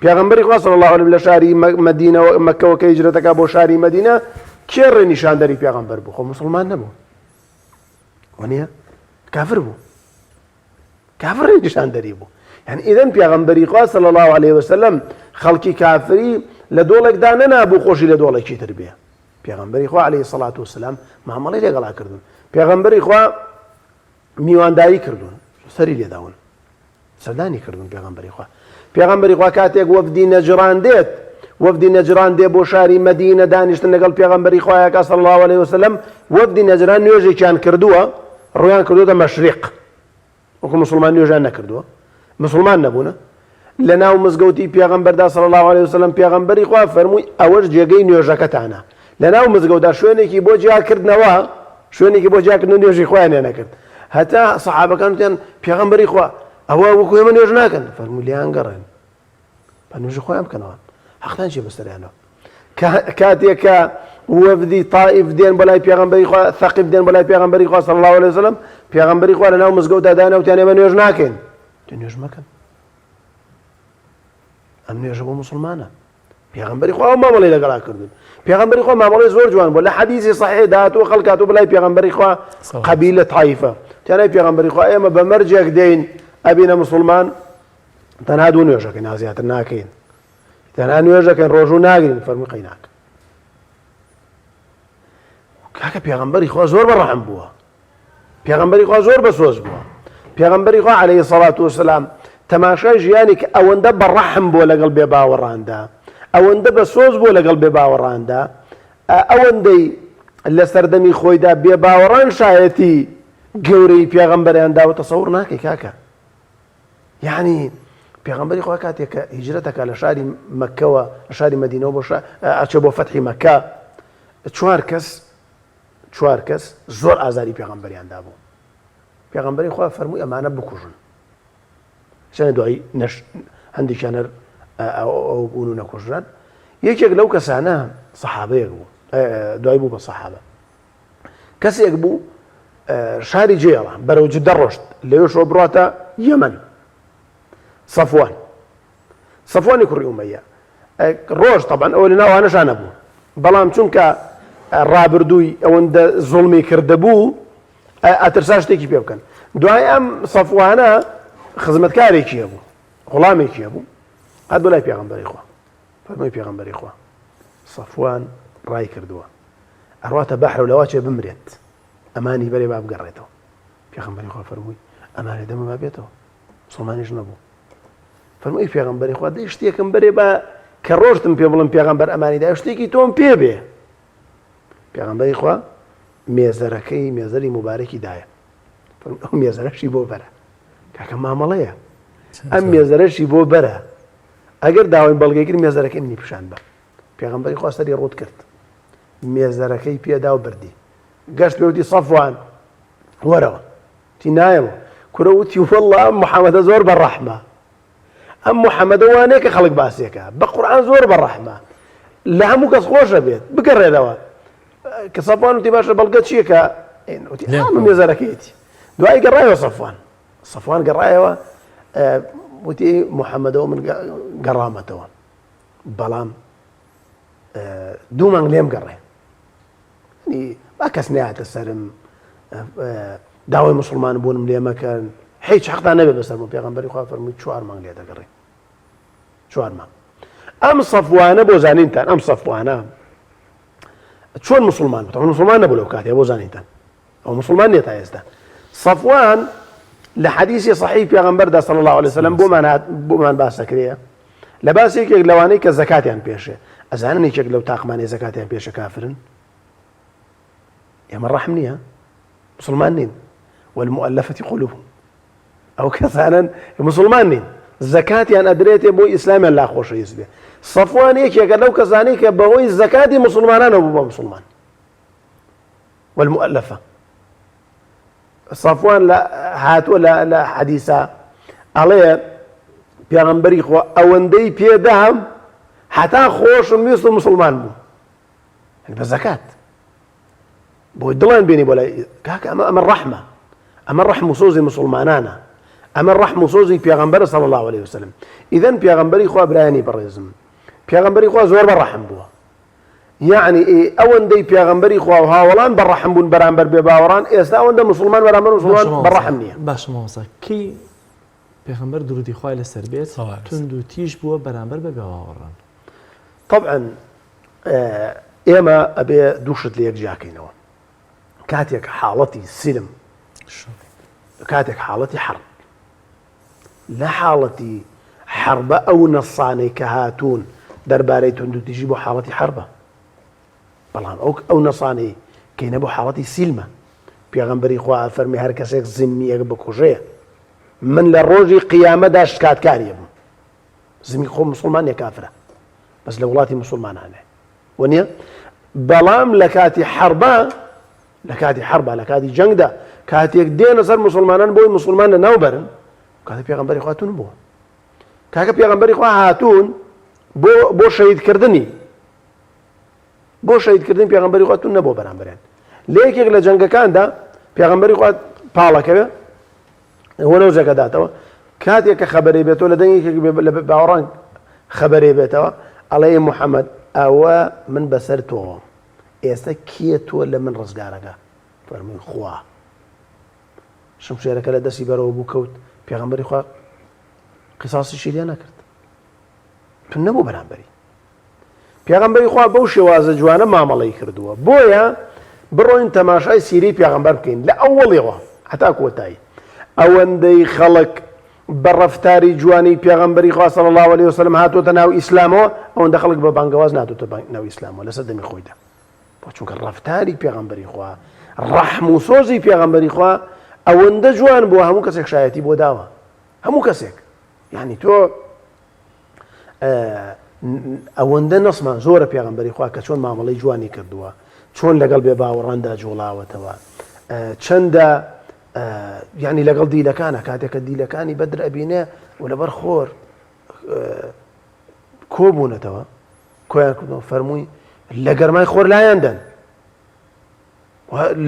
پێغەمبەری خوا صلی الله علیه لە شاری مەدینەوە مەکەوە کە هیجرەتەکە بۆ شاری مەدینە کێ ڕێ نیشاندەری پێغەمبەر بوو خۆ مسلمان نەبوو. وەنیە کافر بوو کافر نیشاندەری بوو یعنی ئیدەن پێغەمبەری خوا صلی الله علیه وسلم خەڵکی کافری لە دۆڵێکدا نەنابوو خۆشی لە دۆڵێکی تر بێ پێغەمبەری خوا علیه الصلاة والسلام مامەڵەی لەگەڵا کردوون پێغەمبەری خوا میوانداری کردوون سەری لێداون سەردانی کردوون پێغەمبەری خوا پێغەمبەری خوا کاتێک وەفدی نەجران دێت وەفدی نەجران دێ بۆ شاری مەدینە دانیشتن لەگەڵ پێغەمبەری خوایەکە صلی الله علیه وسلم وەفدی نەجران نوێژێکیان کردووە ڕویان کردووەتە مەشریق وەکو مسلمان نوێژیان نەکردووە مسلمان نەبوونە لە ناو مزگەوتی پێغەمبەردا صلی الله علیه وسلم پێغەمبەری خوا فەرمووی ئەوەش جێگەی نوێژەکەتانە لە ناو مزگەوتدا شوێنێکی بۆ جیاکردنەوە شوێنێکی بۆ جیاکردنەوە نوێژی خۆیان نەکرد هەتا سەحابەکان وتیان پێغەمبەری خوا ئەوە وەکو ئێمە نوێژ ناکەن فەرمووی لێیان گەڕێن بە نوێژی خۆیان بکەنەوە حەقتان چیە بەسەریانەوە کاتێک کە وەفدی تائیف دێن بۆ لای پێغەمبەری خوا ثەقیف دێن بۆ لای پێغەمبەری خوا صلی الله علیه وسلم پێغەمبەری خوا لەناو مزگەوتدا دانا وتیان ئێمە نوێژ ناکەین نوێژ مەکەن ئەم نوێژە بۆ مسلمانە پێغەمبەری خوا ئەو مامەڵەی لەگەڵا کردن پێغەمبەری خوا مامەڵەی زۆر جوان بوو لە حەدیثی صحیح داهاتوو خەڵک هاتوو بەلای پێغەمبەری خوا قەبیلە تایفە تیانای پێغەمبەری خوا ئێمە بە مەرجێک دێین ئەبینە مسلمان تەنها دوو نوێژەکەین نازیاتر ناکەین تەنها نوێژەکەین ڕۆژوو ناگرین فەرمووی قەیناک کاکە پێغەمبەری خوا زۆر بە ڕەحم بووە پێغەمبەری خوا زۆر بەسۆز بووە پێغەمبەری خوا عەلەیهی سەڵات وسلام تەماشای ژیانی کە ئەوەندە بە ڕەحم بووە لەگەڵ بێ باوەڕاندا ئەوەندە بە سۆز بووە لەگەڵ بێ باوەڕاندا ئەوەندەی لە سەردەمی خۆیدا بێ باوەڕان شایەتی گەورەی پێغەمبەریان داوە تەسەور ناکەی کاکە یعنی پێغەمبەری خوا کاتێک کە هیجرەتەکە لە شاری مەکەوە لە شاری مەدینەوە بۆ ئەچێ بۆ فەتحی مەکە چوار کەس چوار کەس زۆر ئازاری پێغەمبەریان دابوو پێغەمبەری خوا فەرمووی ئەمانە بکوژن چەنە دوایی نەش هەندێکیان هەر ئەو بوون و نەکوژران یەکێک لەو کەسانە سەحابەیەک بوو دوای بوو بە سەحابە کەسێک بوو شاری جێڵە بەرەو جدە ڕۆشت لەوێشەوە بڕاتە یەمەن سەفوان سەفوانی کوڕی ئومەیە ڕۆژ تەبعەن ئەوە لە ناوانەشا نەبوو بەڵام چونکە ڕابردووی ئەوەندە زوڵمی کردبوو ئەترسا شتێکی پێ بکەن دوای ئەم سەفوانە خزمەتکارێکی هەبوو غوڵامێکی هەبوو هات بۆ لای پێغەمبەری خوا فەرمووی پێغەمبەری خوا سەفوان ڕای کردووە ئەڕواتە بەحر و لەوا چێ بمرێت ئەمانی بەرێ با بگەڕێتەوە پێغەمبەری خوا فەرمووی ئەمانێ دەمە با بێتەوە مسلمانیش نەبوو فەرمووی پێغەمبەری خوا دەی شتێکم بەرێ با کە ڕۆشتم پێ بڵم پێغەمبەر ئەمانی دا شتێکی تۆم پێ بێ پێغەمبەری خوا مێزەرەکەی مێزەری مبارەکی دایە ئەو مێزەرەشی بۆ بەرە کاکە مامەڵەیە ئەم مێزەرەشی بۆ بەرە ئەگەر داوای بەڵگەی کرد مێزەرەکەی منی پیشان بە پێغەمبەری خوا سەری ڕوت کرد مێزەرەکەی پێدا و بردی گەشت پێوتی سەفوان وەرەوە وتی نایەمەوە. کورە وتی وەڵڵا ئەم محەمەدە زۆر بە ڕەحمە. ئەم محەمەدە وا نییە کە خەڵک باسێکە. بە قورئان زۆر بە ڕەحمە. لە هەموو کەس خۆشە بێت. بگەڕێنەوە. کە سەفوان وتی باشە بەڵگە چییە کە وتی ئەم مێزەرەکەیەتی. دوایی گەڕایەوە سەفوان. سەفوان گەڕایەوە وتی محەمەدەوە من گەڕامەتەوە. بەڵام دوو مانگ لێم گەڕێ. با کەس نەیاتە سەرم داوای مسلمان بوونم لێ مەکەن هیچ حەقتان نەبێ بەسەر بوون پێغەمبەری خوا فەرمووی چوار مانگ لێ دەگەڕێ چوار مانگ ئەم سەفوانە بۆ زانینتان ئەم سەفوانە چۆن مسلمان بوو مسلمان نەبوو لەو کاتێ بۆ زانینتان ئەو مسلمان نیە تا ئێستا سەفوان لە حەدیسی صحیح پێغەمبەردا صلی الله علیه وسلم بۆمان هات بۆمان باس دەکرێ لە باس یەکێک لەوانەی کە زەکاتیان پێشێ ئەزانن یەکێک لەو تاقمانەی زەکاتیان پێشە کافرن ئێمە ڕەحم نییە مسلمان نین والمؤلفة قلوبهم ئەو کەسانن مسلمان نین زەکاتیان ئەدرێتێ بۆ ئیسلامیان لا خۆشەویست بێ سەفوان یەکێکە لەو کەسانەی کە بەهۆی زەکاتی مسلمانانەوە بوو بە مسلمان والمؤلفە صفوان لە هاتووە لە لە حەدیسا ئەڵێ پێغەمبەری خوا ئەوەندەی پێدام هەتا خۆشم ویست و مسلمان بوو بە زەکات بۆی دڵیان بێنی بۆ لای کاکە ئەمە ئەمە ڕەحمە ئەمە ڕەحم و سۆزی مسلمانانە ئەمە ڕەحم و سۆزی پێغەمبەر صلی الله علیه وسلم ئیذن پێغەمبەری خوا برایانی بەڕێزم پێغەمبەری خوا زۆر بە ڕەحم بووە. یەعنی ئێ ئەوەندەی پێغەمبەری خوا و هاوەڵان بە ڕەحم بوون بەرامبەر بێ باوەڕان ئێستا ئەوەندە موسڵمان بەرامبەر موسڵمان باشە بە مامۆستا ڕەحم نییە. باشە مامۆستا کەی پێغەمبەر دروودی خوای لەسەر بێت سەڵاوات لەسەر. توند و تیژ بووە بەرامبەر بە بێباوەڕان؟ تەبعەن ئێمە ئەبێ دوو شت لە یەک جیاکەینەوە کاتێک حاڵەتی سیلم کاتێک حاڵەتی حەرب لە حاڵەتی حەربە ئەو نەصانەی کە هاتوون دەربارەی توندوتیژی بۆ حاڵەتی حەربە بەڵام ئەو ئەو نەصانەی کەینە بۆ حاڵەتی سیلمە پێغەمبەری خوا فەرمی هەر کەسێک زمیەک بکوژێ من لە ڕۆژی قیامەدا شکاتکاریە بم زمی خۆ مسلمان نیە کافرە بەس لە وڵاتی مسلمانانێ وە نیە بەڵام لە کاتی حەربا لە کاتی حەربا لە کاتی جەنگدا کاتێک دێنە سەر مسلمانان بۆی مسلمان لە ناو بەرن کاتی پێغەمبەری خوا تون بووە کاکە پێغەمبەری خوا هاتوون بۆ بۆ شەهیدکردنی بۆ شەهیدکردن پێغەمبەری خوا تون نەبوو بەرامبەریان لە یەکێک لە جەنگەکاندا پێغەمبەری خوا پاڵەکەوێ وەنەوزەکە داتەوە کاتێک کە خەبەرەی بێتەوە لە دەنگێک لە باوەڕان خەبەرەی بێتەوە ئەڵێ محەممەد ئەوە من بەسەر تۆوەم ئێستا کێ تۆ لە من ڕزگارەکە فەرمووی خوا شمشێرەکە لە دەستی بەرەوە بوو کەوت پێغەمبەری خوا قیساسیشی لێ نەکرد تون نەبوو بەرامبەری پێغەمبەری خوا بەو شێوازە جوانە مامەڵەی کردووە بۆیە بڕۆین تەماشای سیرەی پێغەمبەر بکەین لە ئەوەڵیەوە هەتا کۆتایی ئەوەندەی خەڵک بە ڕەفتاری جوانی پێغەمبەری خوا صلی الله علیه وسلم هاتۆتە ناو ئیسلامەوە ئەوەندە خەڵک بە بانگەواز ناتۆتە ناو ئیسلامەوە لەسەر دەمی خۆیدا بۆ چونکە ڕەفتاری پێغەمبەری خوا ڕەحم و سۆزی پێغەمبەری خوا ئەوەندە جوان بووە هەموو کەسێک شایەتی بۆ داوە هەموو کەسێک یعنی تۆ ئەوەندە نەسمان زۆرە پێغەمبەری خوا کە چۆن مامەڵەی جوانی کردووە چۆن لەگەڵ بێ باوەڕاندا جوڵاوەتەوە چەندە یعنی لەگەڵ دیلەکانە کاتێک کە دیلەکانی بەدر ئەبینێ و لەبەر خۆر کۆبوونەتەوە کۆیان کردەوە فەرمووی لە گەرمای خۆر لایەن دەن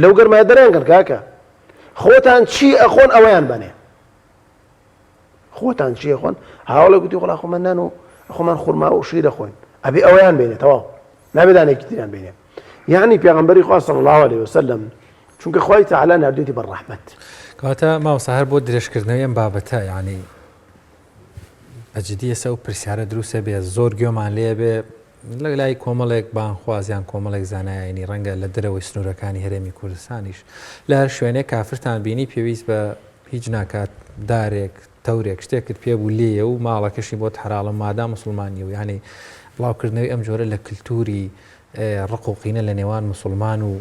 لەو گەرمای دەریان کرد کاکە خۆتان چی ئەخۆن ئەوەیان بەنێ خۆتان چی ئەخۆن؟ هاوەڵێک گوتی وەڵا خۆمان نان و خۆمان خورما و شیر ئەخۆین ئەبێ ئەوەیان بێنێ تەواو نابێ دانێکی تریان بێنێ یعنی پێغەمبەری خوا صلی الله علیه وسلم چونکە خوای تعالی ناردوێتی بە ڕەحمەت. کەواتە مامۆستا هەر بۆ درێژکردنەوەی ئەم بابەتە یعنی بە جدی ئێستا ئەو پرسیارە دروستە بێ زۆر گوێمان لێ بێ لە لای کۆمەڵێک بانخواز یان کۆمەڵێک زانای ئاینی ڕەنگە لە دەرەوەی سنوورەکانی هەرێمی کوردستانیش لە هەر شوێنێک کافرتان بینی پێویست بە هیچ ناکات دارێک تەورێک شتێکت پێ بوو لێیە و ماڵەکەشی بۆت حەراڵە مادام موسڵمان نیە و یانی بڵاوکردنەوەی ئەم جۆرە لە کلتوری ڕق و قینە لە نێوان موسڵمان و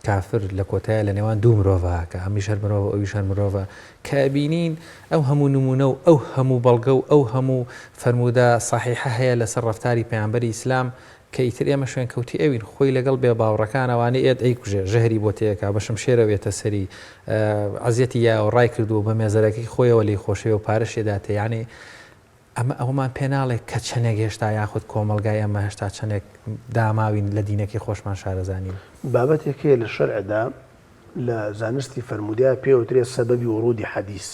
کافر لە کۆتایە لە نێوان دوو مرۆڤا کە ئەمیش هەر مرۆڤە ئەویش هەر مرۆڤە کە ئەبینین ئەو هەموو نموونە و ئەو هەموو بەڵگە و ئەو هەموو فەرموودە سەحیحە هەیە لەسەر ڕەفتاری پەیامبەری ئیسلام کە ئیتر ئێمە شوێنکەوتی ئەوین خۆی لەگەڵ بێ باوڕەکان ئەوانەی ئێت ئەیکوژێ ژەهری بۆ تێکا بە شمشێرەوە ئێتە سەری عەزیەتی یاوە ڕای کردووە بە مێزەرەکەی خۆیەوە لێی خۆشەوێ و پارەشی ئەداتێ یانی ئەمە ئەوەمان پێ ناڵێ کە چەنێک هێشتا یاخود کۆمەڵگای ئێمە هێشتا چەنێک داماوین لە دینەکەی خۆشمان شارەزا نین. بابەتێک هەیە لە شەرعدا لە زانستی فەرموودەیا پێی ئەوترێ سەبەبی وڕوودی حەدیس.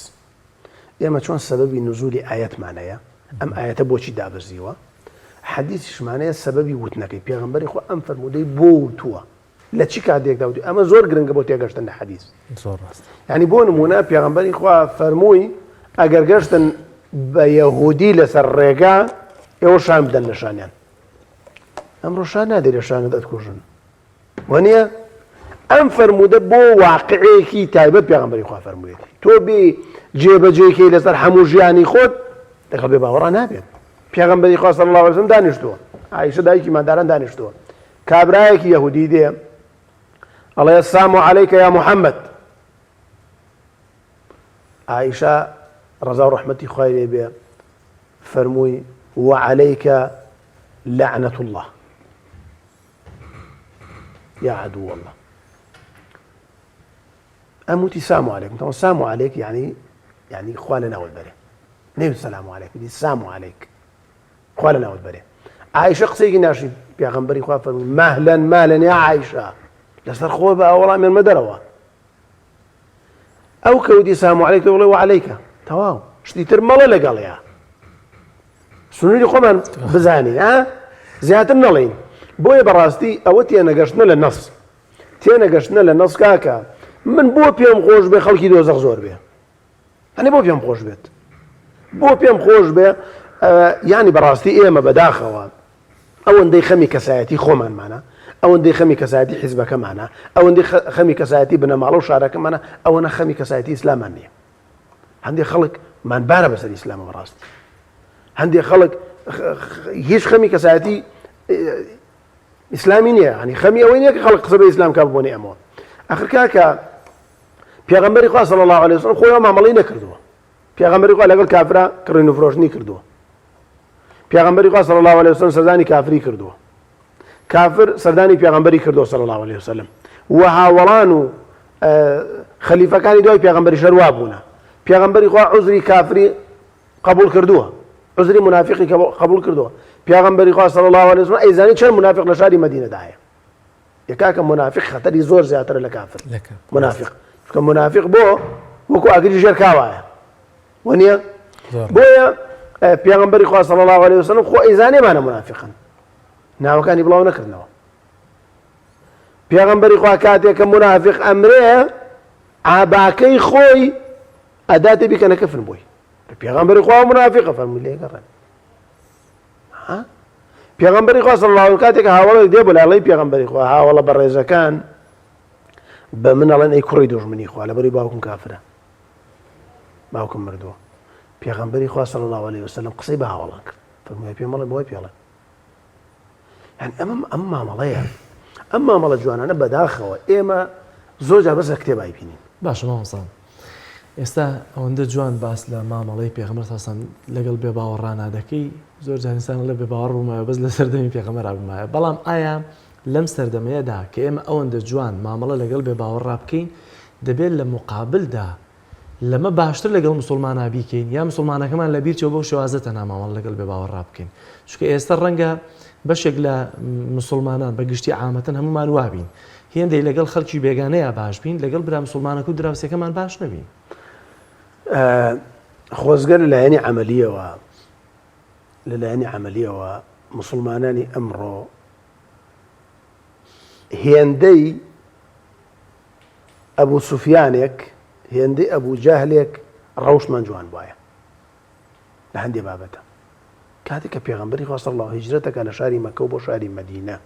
ئێمە چۆن سەبەبی نزولی ئایەتمان هەیە، ئەم ئایەتە بۆچی دابەزیوە، حەدیسیشمان هەیە سەبەبی وتنەکەی، پێغەمبەری خوا ئەم فەرموودەی بۆ وتووە، لە چی کاتێکدا وتی، ئەمە زۆر گرنگە بۆ تێگەشتن لە حەدیس. زۆر ڕاستە. یعنی بۆ نموونە پێغەمبەری خوا فەرمووی ئەگەر گەشتن بە یەهودی لەسەر ڕێگا ئێوە شان بدەن لە شانیان. ئەمڕۆ شان نادەی لە شانت ئەتکوژن. وەنیە؟ ئەم فەرموودە بۆ واقعێکی تایبەت پێغەمبەری خوا فەرموویەتی تۆ بێ جێبەجێکەی لەسەر هەموو ژیانی خۆت لەگەڵ بێ باوەڕا نابێت پێغەمبەری خوا صلی الله علیه وسلم دانیشتووە عائشە دایکی ماداران دانیشتووە کابرایەکی یەهودی دێ ئەڵێ السلام علیک یا محمد عائشە ڕەزا و ڕەحمەتی خوای لێ بێ فەرمووی وعليك لعنة الله یا عدو اللە ئەم وتی سام علیکم تەوە سام علیک یعنی یعنی خوا لە ناوت بەرێ نەیوت سلام علیک وتی سام علیک خوا لە ناوت بەرێ عایشە قسەیەکی ناشی پێغەمبەری خوا فەرمووی مەهلەن مالەن یا عایشە لەسەر خۆ بە وەڵامیان مەدەرەوە ئەو کە وتی سام علیک تۆ بڵێ وعلیکە تەواو شتی تر مەڵێ لەگەڵیا سنووری خۆمان بزانین ئا زیاتر نەڵێین. بۆیە بەڕاستی ئەوە تێنەگەشتنە لە نەس تێنەگەشتنە لە نەس کاکە من بۆ پێم خۆش بێ خەڵکی دۆزەخ زۆر بێ هەنێ بۆ پێم خۆش بێت بۆ پێم خۆش بێ ینی بەڕاستی ئێمە بەداخەوە ئەوەندەی خەمی کەسایەتی خۆمانمانە ئەوەندەی خەمی کەسایەتی حیزبەکەمانە ئەوەندەی خەمی کەسایەتی بنەماڵە و شارەکەمانە ئەوەنە خەمی کەسایەتی ئیسلامان نییە هەندێک خەڵک مان بارە بەسەر ئیسلامە بەڕاستی هەندێک خەڵک هیچ خەمی کەسایەتی ئیسلامی نییە هەنی خەمی ئەوەی نییە کە خەڵک قسە بە ئیسلام کا بۆنی ئەمەوە ئەخر کاکە پێغەمبەری خوا صلی الله علیه وسلم خۆی مامەڵەی نەکردووە پێغەمبەری خوا لەگەڵ کافرا کڕین و فرۆشتنی کردووە پێغەمبەری خوا صلی الله علیه وسلم سەردانی کافری کردووە کافر سەردانی پێغەمبەری کردووە صلی الله علیه وسلم و هاوەڵان و خەلیفەکانی دوای پێغەمبەری شەروا بوونە پێغەمبەری خوا عوزری کافری قبول کردووە عوزری منافقی قبول کردووە پێغەمبەری خوا صلی الله علیه وسلم ئەیزانی چەند منافق لە شاری مەدینەدا هەیە یە کاکە منافق خەتەری زۆر زیاترە لە کافر منافق چونکە منافق بۆ وەکو ئاگری ژێر کاوایە وەنیە بۆیە پێغەمبەری خوا صلی الله علیه وسلم خۆ ئەیزانێمانە منافقن ناوەکانی بڵاو نەکردنەوە پێغەمبەری خوا کاتێک کە منافق ئەمرێ عاباکەی خۆی ئەداتێ بیکەنە کفن بۆی پێغەمبەری خوا منافقە فەرمووی لێگەڕێن پێغەمبەری خوا صلی الله علیه کاتێک هاوڵێک دێ بۆ لاڵی پێغەمبەری خوا هاوڵە بەڕێزەکان بە من ئەڵێن ئەی کوڕی دوژمنی خوا لەبەری باوکم کافرە باوکم مردووە پێغەمبەری خوا صلی الله علیه وسلم قسەی بە هاوڵان کرد فەرمووی پێم مەڵێ بۆی پێڵێ یان ئەمە ئەم مامەڵەیە ئەم مامەڵە جوانانە بەداخەوە ئێمە زۆر جار بەس لە کتێبای بینین باشە مامۆستا ئێستا ئەوەندە جوان باس لە مامەڵەی پێغەمبەر ساسان لەگەڵ بێ باوەڕانا دەکەی زۆر جار ئینسان ئەڵێ بێ باوەڕ بوومایە بەس لە سەردەمی پێغەمبەرا بوومایە بەڵام ئایا لەم سەردەمەیەدا کە ئێمە ئەوەندە جوان مامەڵە لەگەڵ بێ باوەڕا بکەین دەبێت لە مقابلدا لەمە باشتر لەگەڵ مسوڵمانا بیکەین یا مسوڵمانەکەمان لەبیر چێ و بەو شێوازە تەنها مامەڵە لەگەڵ بێ باوەڕا بکەین چونکە ئێستا ڕەنگە بەشێک لە مسوڵمانان بە گشتی عامەتەن هەمومان وابین هێندەی لەگەڵ خەڵکی بێگانەیە باش بین لەگەڵ برا مسوڵمانەکە و دراوسێکەمان باش نەبین. خۆزگە لە لایەنی عەمەلیەوە لە لایەنی عەمەلیەوە مسوڵمانانی ئەمڕۆ هێندەی ئەبو سوفیانێک هێندەی ئەبو جەهلێک ڕەوشتمان جوان بوایە لە هەندێ بابەتە کاتێک کە پێغەمبەری خوا صلی الله هیجرەتەکە لە شاری مەکە و بۆ شاری مەدینە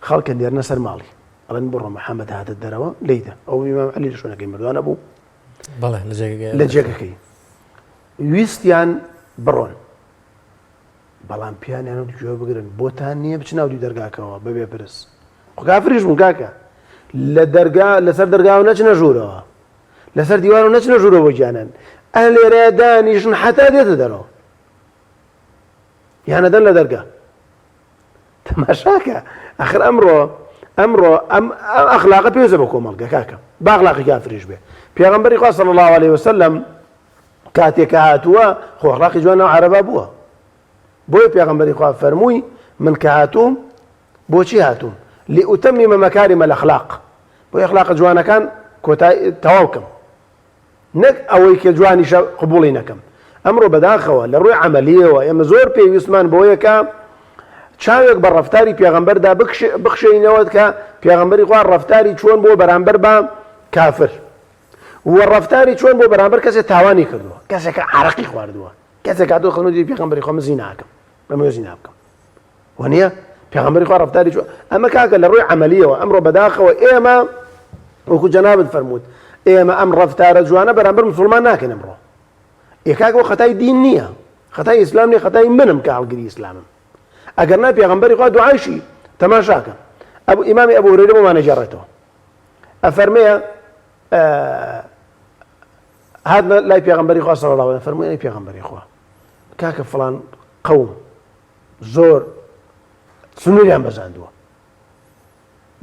خەڵکە نێرنە سەر ماڵی ئەڵێن بڕۆ محەممەد هاتە دەرەوە لێیدە ئەو ئیمام عەلی لە شوێنەکەی مردوانە بوو بەڵێ لە جێگەکەی ویستیان بڕۆن بەڵام پیانیان وت گوێ بگرن بۆتان نییە بچنە ئەودیو دەرگاکەوە بەبێ پرس خۆ کافریش بوون کاکە لە دەرگا لەسەر دەرگاوە نەچنە ژوورەوە لەسەر دیوار و نەچنە ژوورەوە گیانن ئە لێرە دانیشن حتا دێتە دەرەوە یانەدەن لە دەرگا تەماشاکە ئەخر ئەمڕۆ ئەمڕۆ ئەم ئەخلاقە پێویستە بە کۆمەڵگە کاکە با ئەخلاقی کافریش بێ پێغەمبەری خوا صلی الله علیه وسلم کاتێک کە هاتووە خۆ ئەخلاقی جوان ناو عەرەبا بووە بۆیە پێغەمبەری خوا فەرمووی من کە هاتووم بۆچی هاتووم لئتمم مکارم الاخلاق بۆ ئەخلاقە جوانەکان کۆتای تەواو کەم نەک ئەوەی کە جوانیشە قبوڵی نەکەم ئەمڕۆ بەداخەوە لە ڕووی عملیەوە ئێمە زۆر پێویستمان بۆیە کە چاوێک بە ڕەفتاری پێغەمبەردا بخشێنەوە کە پێغەمبەری خوا ڕەفتاری چۆن بۆ بەرامبەر بە کافر وە ڕەفتاری چۆن بۆ بەرامبەر کەسێ تاوانی کردووە کەسێک کە عرەقی خواردووە کەسێک هاتووە خزمەتی پێغەمبەری خوا من زینا ئەکەم بەمەوێ زینا بکەم وەنیە پێغەمبەری خوا ڕەفتاری چۆن ئەمە کاکە لە ڕووی عەمەلیەوە ئەمڕۆ بەداخەوە ئێمە وەکو جەنابت فەرمووت ئێمە ئەم ڕەفتارە جوانە بەرامبەر مسلمان ناکەین ئەمڕۆ ئێ کاکە خەتای دین نییە خەتای ئیسلام نییە خەتای منم کە هەڵگری ئیسلامم ئەگەر نا پێغەمبەری خوا دوعایشی تەماشاکە ئەبوو ئیمامی ئەبوو هورەیرە بۆمان ئەگێڕێتەوە ئەفەرمێ هاتنە لای پێغەمبەری خوا صلی الله علیه فەرمووی ئەی پێغەمبەری خوا کاکە فڵان قەوم زۆر سنووریان بەزاندووە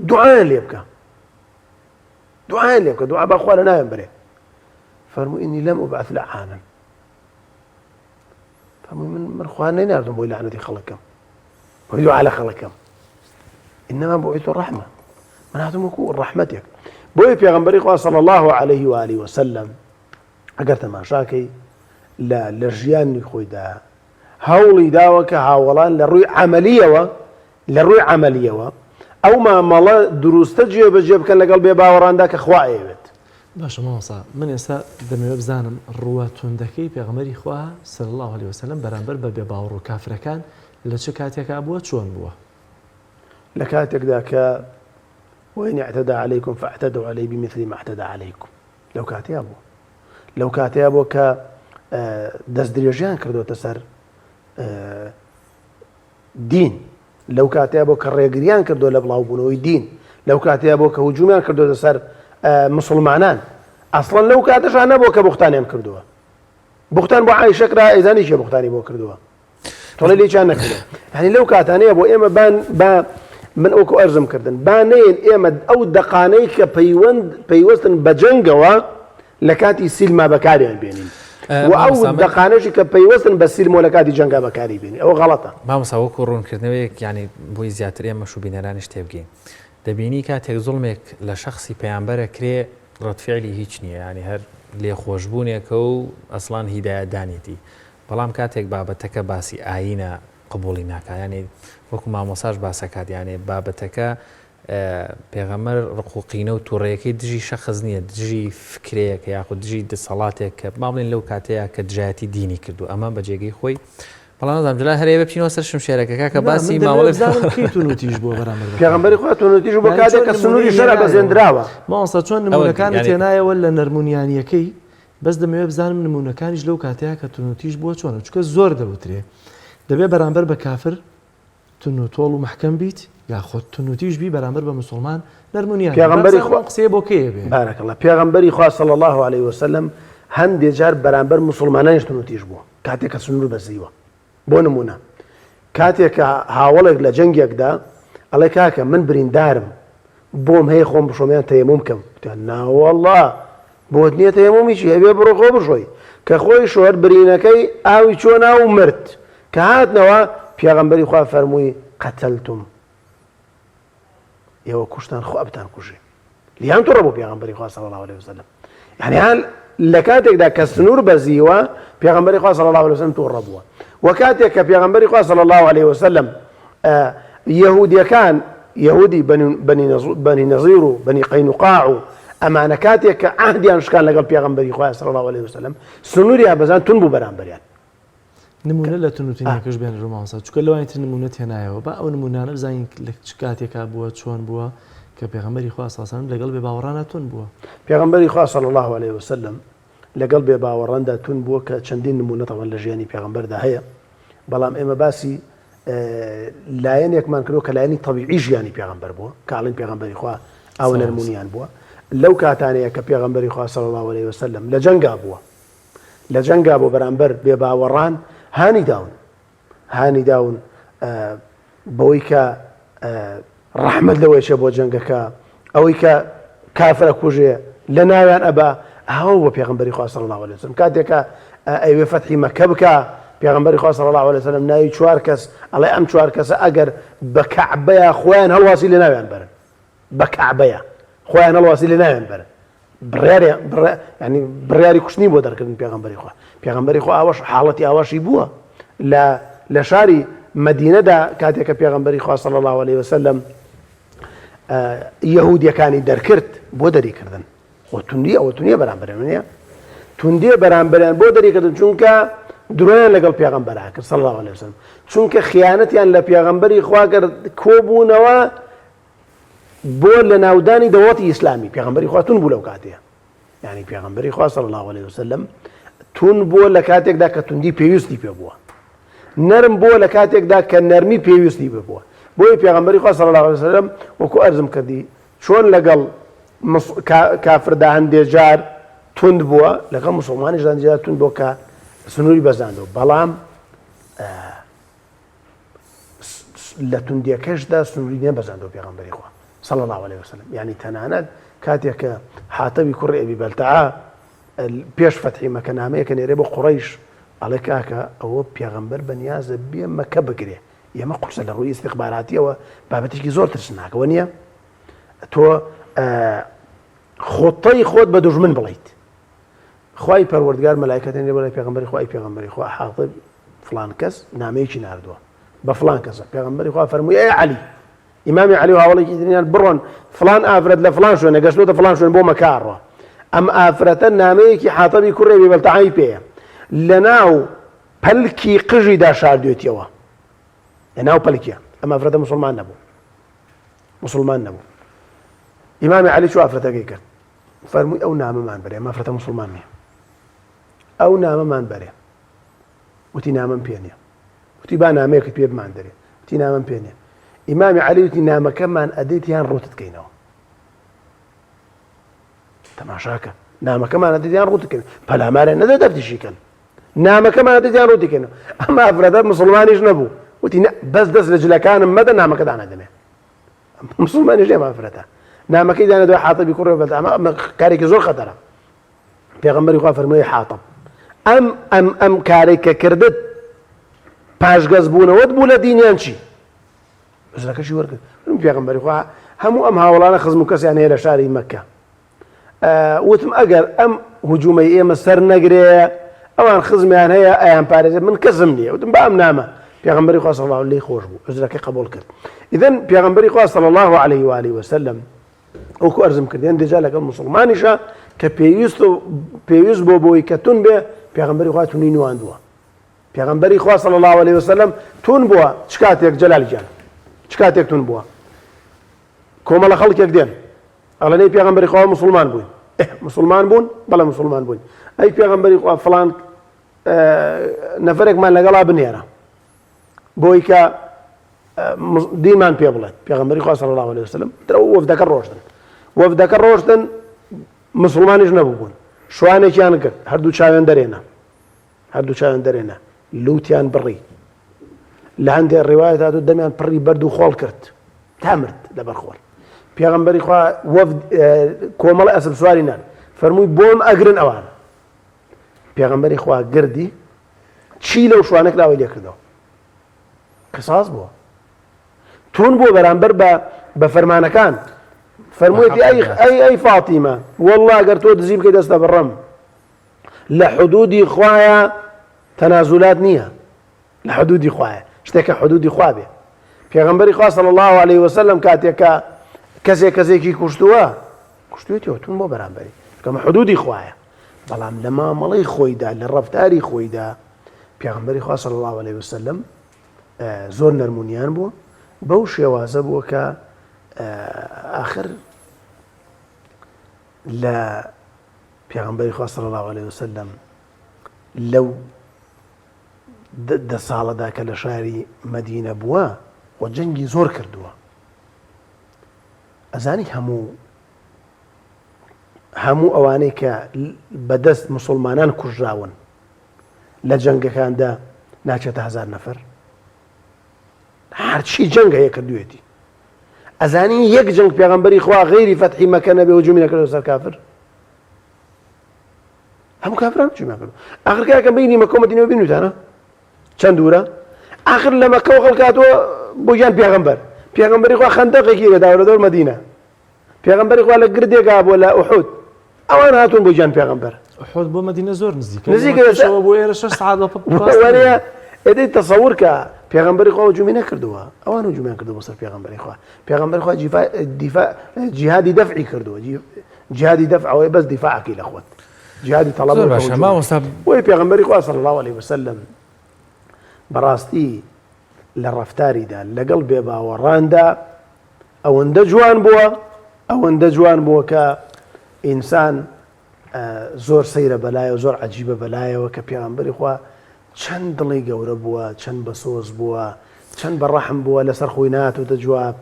دوعایان لێ بکە دوعایان لێ بکە دوعا بەخوا لە ناوێن بەرێ فەرمووی ئینی لەم ئوبعث لعانا فەرمووی من من خوا نەیناردم بۆی لەعنەتی خەڵکەم بۆی دوعا لە خەڵکەم إنما بعثت رحمة من هاتم وەکو ڕەحمەتێک بۆیە پێغەمبەری خوا صلی الله عليه و آله وسلم ئەگەر تەماشاکەی لە لە ژیانی خۆیدا هەوڵی داوە کە هاوەڵان لە ڕووی عەمەلیەوە لە ڕووی عەمەلیەوە ئەو مامەڵە دروستە جێبەجێ بکەن لەگەڵ بێباوەڕاندا کە خوا ئەیەوێت. باشە مامۆستا من ئێستا دەمەوێت بزانم ڕووە توندەکەی پێغەمبەری خوا صلی اللە علیە وسلم بەرامبەر بە بێباوەڕ و کافرەکان لە چ کاتێکا بووە چۆن بووە؟ لە کاتێکدا کە وإن اعتدى علیکم فاعتدوا علیه بمثل ما اعتدى علیکم لەو کاتەیا بووە لەو کاتەیا بووە کە دەستدرێژیان کردوتە سەر دین لەو کاتەیا بۆ کە ڕێگریان کردووە لە بڵاوبوونەوەی دین لەو کاتەیا بۆ کە هجومیان کردووەتە سەر مسلمانان ئەسڵەن لەو کاتەشا نەبووە کە بوختانیان کردووە بوختان بۆ عایشە کرا ئەیزانی کێ بوختانی بۆ کردووە تۆڵەی لێکیان نەکردووە یعنی لەو کاتانەیە بۆ ئێمە بان با من وەکو ئەرزم کردن با نەیەن ئێمە ئەو دەقانەی کە پەیوەند پەیوەستن بە جەنگەوە لە کاتی سیلما بەکاریان بێنین و ئەو دەقانەشی کە پەیوەستن بە سیلمەوە لە کاتی جەنگا بەکاری بێنین ئەوە غەڵەتە. مامۆستا وەکو ڕوونکردنەوەیەک یانی بۆی زیاتر ئێمەش و بینەرانیش تێبگەین دەبینی کاتێک زوڵمێک لە شەخسی پەیامبەر ئەکرێ ڕەد فعلی هیچ نییە یانی هەر لێخۆشبوونێکە و ئەسڵان هیدایەتدانێتی بەڵام کاتێک بابەتەکە باسی ئایینە قبوڵی ناکا یانی وەکو مامۆساش باسەکات یانێ بابەتەکە پێغەمبەر ڕق و قینە و توڕەیەکەی دژی شەخس نییە، دژی فکرەیەکە یاخود دژی دەسەڵاتێک کە با بڵێین لەو کاتەیە کە دژایەتی دینی کردووە ئەمە بە جێگەی خۆی بەڵام نازانم جەلال هەر ئێوە بچینەوە سەر شمشێرەکە کاکە نا، باسی من دەمەوێت مامەڵەی بزانم کەی توندوتیژ بووە بەرامبەر بە پێغەمبەری کافر خوا توندوتیژ بوو یانی کاتێک چۆن کە نموونەی سنووری شەرع هێنایەوە بەزێندراوە. مامۆستا چۆن ئەوە نموونەکانت یانی هێنایەوە لە نەرمونیانیەکەی بەس دەمەوێت بزانم نموونەکانیش لەو کاتەیە کە توندوتیژ بووە چۆنە چونکە زۆر دەوترێ دەبێ بەرامبەر بە کافر تونوتۆڵ و مەحکەم بیت یاخود تونوتیژ بی بەرامبەر بە مسوڵمان نەرم و نیان بی. با پێغەمبەری بزانم خوا ئەم قسەیە بۆ کێیە بێ؟ بارک اللە پێغەمبەری خوا صلی اللە علیە وسلم هەندێ جار بەرامبەر موسڵمانانیش تونوتیژ بووە کاتێک کە سنوور بەزیوە بۆ نموونە کاتێک کە هاوەڵێک لە جەنگێکدا ئەڵێ کاکە من بریندارم بۆم هەیە خۆم بشۆم یان تەیەموم کەم وتیان ناوەڵا بۆت نییە تەیەمومی چی ئەبێ بڕۆ خۆ بشۆی کە خۆی شۆرد برینەکەی ئاوی چۆ ناو و مرد کە هاتنەوە پێغەمبەری خوا فەرمووی قتلتم ئێوە کوشتان خوا بتان کوژێ لیان توڕە بۆ پێغەمبەری خوا صلی الله علیه وسلم یعنی هەن لە کاتێکدا کە سنوور بەزیوە پێغەمبەری خوا صلی الله علیه وسلم توڕە بووە و کاتێک کە پێغەمبەری خوا صلی الله علیه وسلم یەهودیەکان یەهودی بەنی نەزیر و بەنی قەینوقاع و ئەمانە کاتێک کە عەهدیان شکان لەگەڵ پێغەمبەری خوا صلی الله علیه وسلم سنووریان بەزان تون بوو بەرامبەریان. نمونە لە تونوتینەکەش بێنەرەوە مامۆستا چونکە لەوانی تر نمونەت هێنایەوە با ئەو نمونانە بزانین لە چ کاتێکا بووە چۆن بووە کە پێغەمبەری خوا صلی الله علیه وسلم لەگەڵ بێباوەڕانا تون بووە. پێغەمبەری خوا صلی الله علیه وسلم لەگەڵ بێباوەڕاندا تون بووە کە چەندین نمونە تەبعەن لە ژیانی پێغەمبەردا هەیە بەڵام ئێمە باسی لایەنێکمان کردوە کە لایەنی تەبیعی ژیانی پێغەمبەر بووە کە ئەڵێن پێغەمبەری خوا ئاوە نەرمونیان بووە لەو کاتانەیە کە پێغەمبەری خوا صلی الله علیه وسلم لە جەنگا بووە لە جەنگا بۆ بەرامبەر بێ باوەڕان هانی داون هانی داون بەوەی کە ڕەحمەت لەوەی چێ بۆ جەنگەکە ئەوەی کە کافرە کوژێ لە ناویان ئەبا ئەوە بۆ پێغمبەری خوا صلی الله علیه وسلم کاتێک کە ئەیوێ فەتحی مەکە بکا پێغمبەری خوا صلی الله علیه وسلم ناوی چوار کەس ئەڵێ ئەم چوار کەسە ئەگەر بە کەعبەیە خۆیان هەڵواسی لە ناویان بەرن بە کەعبەیە خۆیان هەڵواسی لە ناویان بەرن بڕیاری ینی بڕیاری کوشتنی بۆ دەرکردن پێغمبەری خوا پێغمبەری خوا ئاوەش حاڵەتی ئاواشی بووە لە لە شاری مدینەدا کاتێک کە پێغمبەری خوا صلی الله علیه وسلم یەهودیەکانی دەرکرد بۆ دەریکردن خۆ توندی ئەوە تونیە بەرامبەریان نیە توندیە بەرامبەریان بۆ دەریکردن چونکە درۆیان لەگەڵ پێغەمبەرا کرد صلی الله علیه وسلم چونکە خیانەتیان لە پێغەمبەری خوا کرد کۆبوونەوە بۆ لە ناودانی دەوڵەتی ئیسلامی پێغەمبەری خوا تون بوو لەو کاتەیە یعنی پێغەمبەری خوا صلی الله علیه وسلم تون بووە لە کاتێکدا کە توندی پێویستی پێ بووە نەرم بووە لە کاتێکدا کە نەرمی پێویستی پێ بووە بۆیە پێغەمبەری خوا صلی الله علیه وسلم وەکو ئەرزم کردی چۆن لەگەڵ کافردا هەندێ جار توند بووە لەگەڵ مسلمانیشدا هەندێ جار توند بووە کە سنووری بەزاندەوە بەڵام لە توندیەکەشدا سنووری نەبەزاندەوە پێغەمبەری خوا صلی الله علیه وسلم یعنی تەنانەت کاتێک کە حاتەبی کوڕی ئەبی بەلتەعە پێش فەتحی مەکە نامەیەکە نێرێ بۆ قوڕەیش ئەڵێ کاکە ئەوە پێغەمبەر بەنیازە بێ مەکە بگرێ ئێمە قورسە لە ڕووی ئیستیخباراتیەوە بابەتێکی زۆر ترسناکەوە نییە تۆ خۆتەی خۆت بە دوژمن بڵیت خوای پەروەردگار مەلایکەتێن لێ بەلای پێغەمبەری خوا ئەی پێغەمبەری خوا حاطب فڵان کەس نامەیەکی ناردووە. بە فڵان کەسە پێغەمبەری خوا فەرمووی ئەی عەلی ئیمامی عەلی و هاوڵێکی تریان بڕۆن فڵان ئافرەت لە فڵان شوێنە گەشتۆتە فڵان شوێن بۆ مەکە ئەڕوا ئەم ئافرەتە نامەیەکی حاتەبی کوڕی ئەبی بەلتەعەی پێیە لەناو پەلکی قژیدا شاردوێتیەوە لەناو پەلکیە ئەم ئافرەتە مسلمان نەبوو مسلمان نەبوو ئیمامی عەلی چوو ئافرەتەکەی کرد فەرمووی ئەو نامەمان بەرێ ئەم ئافرەتە مسلمان نییە ئەو نامەمان بەرێ وتی نامەم پێ نییە وتی با نامەیەکت پێ بمان دەرێ وتی نامەم پێ نییە ئیمامی عەلی وتی نامەکەمان ئەدەیت یان ڕووتت کەینەوە تەماشاکە نامەکەمان ئەدەیت یان ڕووتت کەین پەلامارێ نەدە دەفتیشی کەن نامەکەمان ئەدەیت یان ڕووتی کەینەوە ئەمە ئافرەتە مسلمانیش نەبوو وتی بەس دەست لە جلەکانم مەدە نامەکە دانەدەمێ مسلمانیش ئێمە ئافرەتە نامەکەی دانە دوای حاتەبی کوڕێ بەڵام ئەمە کارێکی زۆر خەتەرە پێغەمبەری خوا فەرمووی حاتەب ئەم ئەم ئەم کارەی کە کردت پاشگەز بوونەوەت بوو لە دینیان چی عوزرەکەشی وەرگرت من پێغەمبەری خوا هەموو ئەم هاوڵانە خزم و کەسیان هەیە لە شاری مەکە وتم ئەگەر ئەم هجوومەی ئێمە سەر نەگرێ ئەوان خزمیان هەیە ئەیان پارێزێ من کەسم نییە وتم بە ئەم نامە پێغەمبەری خوا صلی الله علیه خۆش بوو عوزرەکەی قبول کرد ئیذن پێغەمبەری خوا صلی الله علیه و آله وسلم وەکو ئەرزم کرد هەندێک جار لەگەڵ موسڵمانیشا کە پێویست و پێویست بۆ بۆی کە تون بێ پێغەمبەری خوا تونی نواندووە پێغەمبەری خوا صلی الله علیه وسلم تون بووە چ کاتێک جەلال گیان چ کاتێک تون بووە کۆمەڵە خەڵکێک دێن ئەڵێنەی پێغەمبەری خوا مسلمان بووین مسلمان بوون بەڵێ مسلمان بووین ئەی پێغەمبەری خوا فڵان نەفرێکمان لەگەڵا بنێرە بۆی کە دینمان پێ بڵێت پێغەمبەری خوا صلی الله علیه وسلم ترە وەفدەکە ڕۆشتن وەفدەکە ڕۆشتن مسلمانیش نەبوو شوانێکیان کرد هەردوو چاوێن دەرێنە هەردوو چاوێن دەرێنە لوتیان بڕی لە هەندێک ڕیوایەت هاتوو دەمیان پڕی بەرد و خۆڵ کرد تا مرد لەبەر خۆڵ پێغەمبەری خوا وەفد کۆمەڵی ئەسپ سواری نان فەرمووی بۆم ئەگرن ئەوان پێغەمبەری خوا گردی چی لەو شوانە کراوەی لێکردەوە قساس بووە تون بووە بەرامبەر بە بە فەرمانەکان فەرموویەتی ئەی ئەی ئەی فاتیمە والله ئەگەر تۆ دزی بکەی دەستە بڕم لە حدودی خوایە تەنازولات نییە لە حدودی خوایە شتێکە حدودی خوا بێ پێغەمبەری خوا صلی الله علیه وسلم کاتێک کە کەسێک کەسێکی کوشتووە کوشتوێتەوە تون بۆ بەرامبەری کەمە حدودی خوایە بەڵام لە مامەڵەی خۆیدا لە ڕەفتاری خۆیدا پێغەمبەری خوا صلی الله علیه وسلم زۆر نەرمونیان بووە بەو شێوازە بووە کە ئاخر لە پێغەمبەری خوا صلی الله علیه وسلم لەو دە ساڵەدا کە لە شاری مەدینە بووە و جەنگی زۆر کردووە ئەزانی هەموو هەموو ئەوانەی کە بەدەست مسلمانان کوژراون لە جەنگەکاندا ناچێتە هزار نەفەر هەرچی جەنگ هەیە کردوێتی ئەزانی یەک جەنگ پێغەمبەری خوا غەیری فەتحی مەکە نەبێ هجومی نەکردەوە سەر کافر هەموو کافران هجومیان کردو ئاخر کاکە بینی مەکە و مەدینەوە بینوتانە چەند دوورە ئاخر لە مەکەوە خەڵک هاتووە بۆ گیان پێغەمبەر پێغەمبەری خوا خەندەقێکی لێداوە لە دەور مەدینە پێغەمبەری خوا لە گردێکا بووە لە ئوحود ئەوان هاتوون بۆ گیان پێغەمبەر ئوحود بۆ مەدینە زۆر نزیکە نزیکە لەمەکەشەوە بۆ ئێرە شەش سەعات بە پاس وەرەیە ئێدەی تەسەور کە پێغەمبەری خوا هجومی نەکردووە ئەوان هجومیان کردووە بۆ سەر پێغەمبەری خوا پێغەمبەری خوا جیفا دیفاع جیهادی دەفعی کردووە جیهادی دەفع ئەوەیە بەس دیفاعەکەی لە خۆت جیهادی تەڵەب زۆر باشە مامۆستا بۆیە پێغەمبەری خوا صلی الله علیه وسلم بەڕاستی لە ڕەفتاریدا لەگەڵ بێباوەڕاندا ئەوەندە جوان بووە ئەوەندە جوان بووە کە ئینسان زۆر سەیرە بەلایەوە زۆر عەجیبە بەلایەوە کە پێغەمبەری خوا چەند دڵی گەورە بووە چەند بەسۆز بووە چەند بە ڕەحم بووە لەسەر خۆی ناتۆتە جواب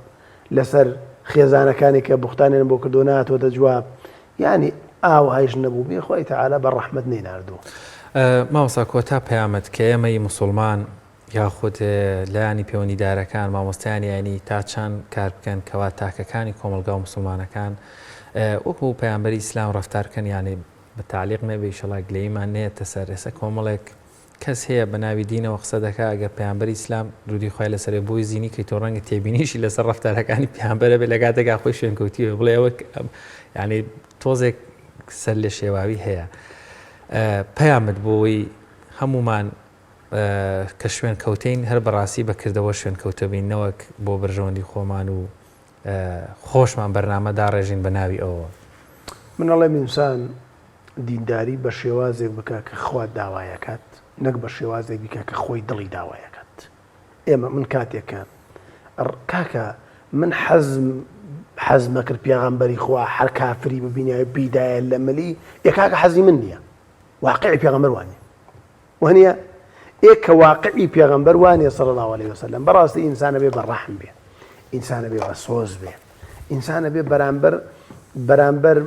لەسەر خێزانەکانی کە بوختانیان بۆ کردو ناتۆتە جواب یعنی ئاوهایش نەبوو بێ خوای تەعالا بە ڕەحمەت نەیناردووە. مامۆستا کۆتا پەیامت کە ئێمەی موسوڵمان یاخود لایەنی پەیوەندیدارەکان مامۆستایانی ئاینی تا چەند کار بکەن کەوا تاکەکانی کۆمەڵگا و موسڵمانەکان وەکو پەیامبەری ئیسلام ڕەفتار کەن یانێ بە تەعلیق نەبێ ئیشەڵا گلەییمان نەیەتە سەر ئێستا کۆمەڵێک کەس هەیە بە ناوی دینەوە قسە دەکا ئەگەر پەیامبەری ئیسلام درودی خوای لەسەر بێ بۆی زینی کەی تۆ ڕەنگە تێبینیشی لەسەر ڕەفتارەکانی پەیامبەرە بێ لە کاتێکا خۆی شوێنکەوتیوە بڵێ ئەوە یعنی تۆزێک سەر لێ شێواوی هەیە پەیامت بۆی هەمومان. کە شوێن کەوتین هەر بەڕاستی بەکردەوە شوێن کەوتەبین نەوەک بۆ بەرژەوەندی خۆمان و خۆشمان بەرنامە داڕێژین بە ناوی ئەوەوە. من ئەڵێم ئینسان دینداری بە شێوازێک بکا کە خوا داوای ئەکات نەک بە شێوازێک بیکا کە خۆی دڵی داوای ئەکات. ئێمە من کاتێک کە کاکە من حەزم حەزمەکرد پێغەمبەری خوا هەر کافری ببینایە بیدایە لە ملی ئێ کاکە حەزی من نییە واقعی پێغەمبەر وانە وانە ئێ کە واقعی پێغەمبەر وانە صلی الله علیه وسلم بەڕاستی ئینسانە بێ بە ڕەحم بێ ئینسانە بێ بە سۆز بێ ئینسانە بێ بەرامبەر بەرامبەر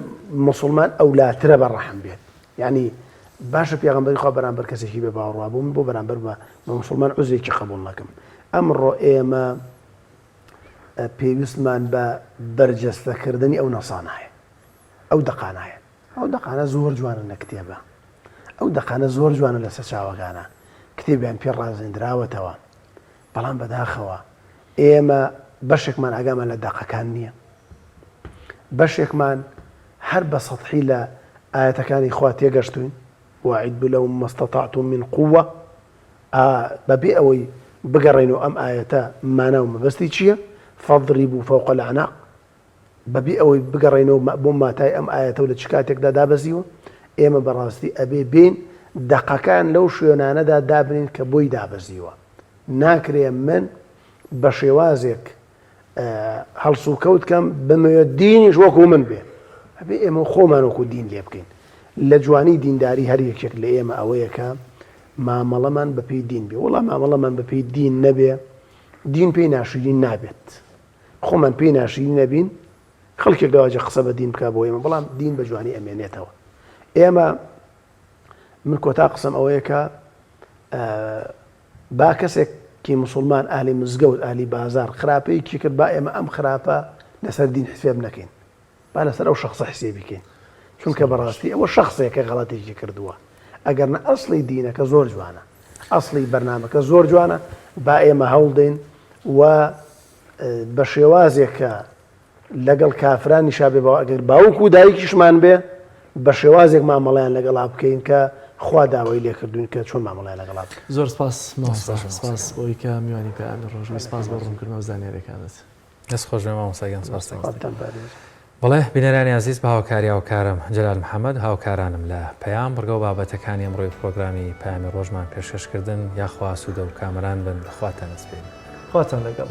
مسلمان ئەولاترە بە ڕەحم بێت یانی باشە پێغەمبەری خوا بەرامبەر کەسێکی بێ باوەڕ وابوو من بۆ بەرامبەر بە موسڵمان عوزرێکی قبوڵ نەکەم ئەمڕۆ ئێمە پێویستمان بە بەرجەستەکردنی ئەو نەسانە هەیە ئەو دەقانە هەیە ئەو دەقانە زۆر جوانە لە کتێبە ئەو دەقانە زۆر جوانە لە سەرچاوەکانە کتێبیان پێ ڕازێندراوەتەوە بەڵام بەداخەوە ئێمە بەشێکمان ئاگامان لە دەقەکان نییە بەشێکمان هەر بە سەتحی لە ئایەتەکانی خوا تێگەشتوین، واعدوا لهم ما استطعتم من قوە، ئا بەبێ ئەوەی بگەڕێینەوە ئەم ئایەتە مانا و مەبەستی چییە، فاضربوا فوق الاعناق، بەبێ ئەوەی بگەڕێینەوە بۆ ماتای ئەم ئایەتە و لە چ کاتێکدا دابەزیوە، ئێمە بەڕاستی ئەبێ بێین دەقەکان لەو شوێنانەدا دابنێین کە بۆی دابەزیوە، ناکرێ من بە شێوازێک هەڵسوکەوت کەم بمەوێت دینیش وەکو من بێ ئەبێ ئێمە خۆمان وەکو دین لێ بکەین لە جوانی دینداری هەر یەکێک لە ئێمە ئەوەیە کە مامەڵەمان بەپێی دین بێ وەڵا مامەڵەمان بەپێی دین نەبێ دین پێی ناشرین نابێت خۆمان پێی ناشرین نەبین خەڵکێک دەواجە قسە بە دین بکە بۆ ئێمە بەڵام دین بە جوانی ئەمێنێتەوە ئێمە من کۆتا قسەم ئەوەیە کە با کەسێکی موسوڵمان ئەهلی مزگەوت ئەهلی بازاڕ خراپەیەکی کرد با ئێمە ئەم خراپە لەسەر دین حسێب نەکەین با لەسەر ئەو شەخسە حسێبی کەین چونکە بەڕاستی ئەوە شەخسێکە غەڵەتێکی کردووە ئەگەر نە ئەسڵی دینەکە زۆر جوانە ئەسڵی بەرنامەکە زۆر جوانە با ئێمە هەوڵدەین و بە شێوازێک کە لەگەڵ کافرانیشا بێ بەڵام ئەگەر باوک و دایکیشمان بێ بە شێوازێک مامەڵەیان لەگەڵا بکەین کە خوا داوای لێکردوین کە چۆن مامەڵەیان لەگەڵا بکەین. زۆر سپاس مامۆستا سپاس بۆی کە میوانی پەیامی ڕۆژ بووی سپاس بۆ ڕوونکردنەوە زانیاریەکانت. دەست خۆش بێ مامۆستا گیان سپاس دەکەم. خواتان پارێزێ. بەڵێ بینەرانی ئازیز بە هاوکاری هاوکارم جەلال محەمەد هاوکارانم لە پەیام بڕگە و بابەتەکانی ئەمڕۆی پڕۆگرامی پەیامی ڕۆژمان پێشکەش کردن یاخوا ئاسوودە و کامەران بن خواتان ئەسپێرین. خواتان لەگەڵ.